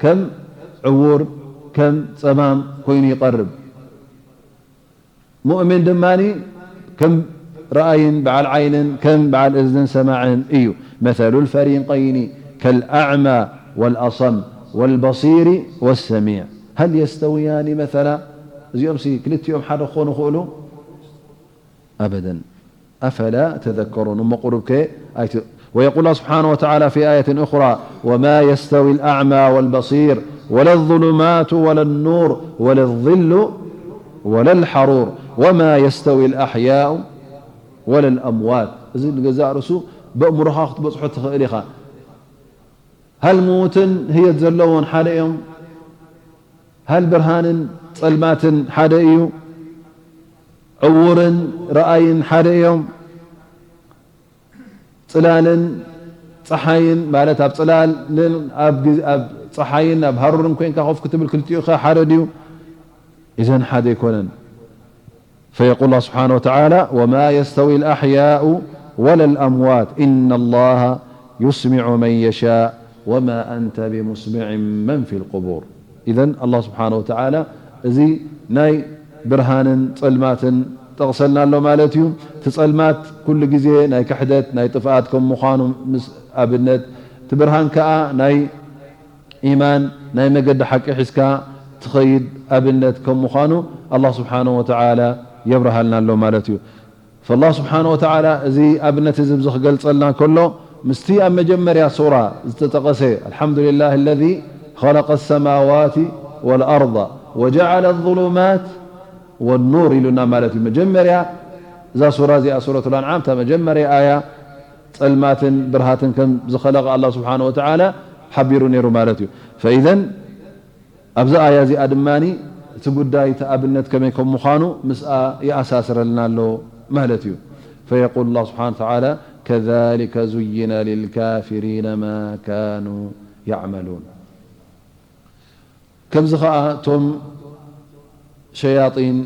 ከም ዕዉር፣ ከም ጸማም ኮይኑ ይቐርብ። ሙእሚን ድማ ከም ረኣይን በዓል ዓይንን ከም በዓል እዝንን ሰማዕን እዩ። مثل الفريقين كالأعمى والأصم والبصير والسميع هل يستويان مثلا؟ እዚኦምሲ ክልቲኦም ሓደ ክኾኑ ይኽእሉ? أبدا. أفلا تذكرون؟ እሞ ቁሩብ ከ ኣይት-፣ ويقول الله سبحانه وتعالى في آية أخرى: وما يستوي الأعمى والبصير ولا الظلمات ولا النور ولا الظل ولا الحرور وما يستوي الأحياء ولا الأموات. እዚ ንገዛእ ርእሱ በእምሮኻ ክትበጽሖ ትኽእል ኢኻ። هل ምዉትን ህየት ዘለዎን ሓደ እዮም? هل ብርሃንን ጸልማትን ሓደ እዩ? ዕዉርን ረኣይን ሓደ እዮም? ጽላልን ጸሓይን፣ ማለት ኣብ ጽላልን ኣብ ግዜ፣ ኣብ ጸሓይን ኣብ ሃሩርን ኮይንካ ኮፍ ክትብል ክልቲኡ ከ ሓደ ድዩ? إذن ሓደ ኣይኮነን። فيقول الله سبحانه وتعالى: وما يستوي الأحياء ولا الأموات إن الله يسمع من يشاء وما أنت بمسمع من في القبور. إذن الله سبحانه وتعالى እዚ ናይ ብርሃንን ጸልማትን ጠቕሰልና ኣሎ ማለት እዩ። እቲ ጸልማት ኩሉ ግዜ ናይ ክሕደት፣ ናይ ጥፍኣት ከም ምዃኑ ምስ ኣብነት፣ እቲ ብርሃን ከኣ ናይ ኢማን ናይ መገዲ ሓቂ ሒዝካ ትኸይድ ኣብነት ከም ምዃኑ ኣላህ ስብሓነሁ ወተዓላ የብርሃልና ኣሎ ማለት እዩ። ፈላህ ስብሓነሁ ወተዓላ እዚ ኣብነት እዚ ብዚ ክገልጸልና ከሎ ምስቲ ኣብ መጀመርያ ሱራ ዝተጠቐሰ ኣልሓምዱሊላህ ለዚ ኸለቀ ሰማዋት ወልኣርض ወጀዓለ ዙሉማት ወኑር ኢሉና ማለት እዩ። መጀመርያ እዛ ሱራ እዚኣ ሱረቱል ኣንዓም እታ መጀመርያ ኣያ ጸልማትን ብርሃትን ከም ዝኸለቐ ኣላህ ስብሓነሁ ወተዓላ ሓቢሩ ነይሩ ማለት እዩ። ፈኢዘን ኣብዚ ኣያ እዚኣ ድማ እቲ ጉዳይ እቲ ኣብነት ከመይ ከም ምዃኑ ምስኣ ይኣሳስረልና ኣሎ ማለት እዩ። فيقول الله سبحانه وتعالى: كذلك زين للكافرين ما كانوا يعملون። ከምዚ ኸኣ እቶም ሸያጢን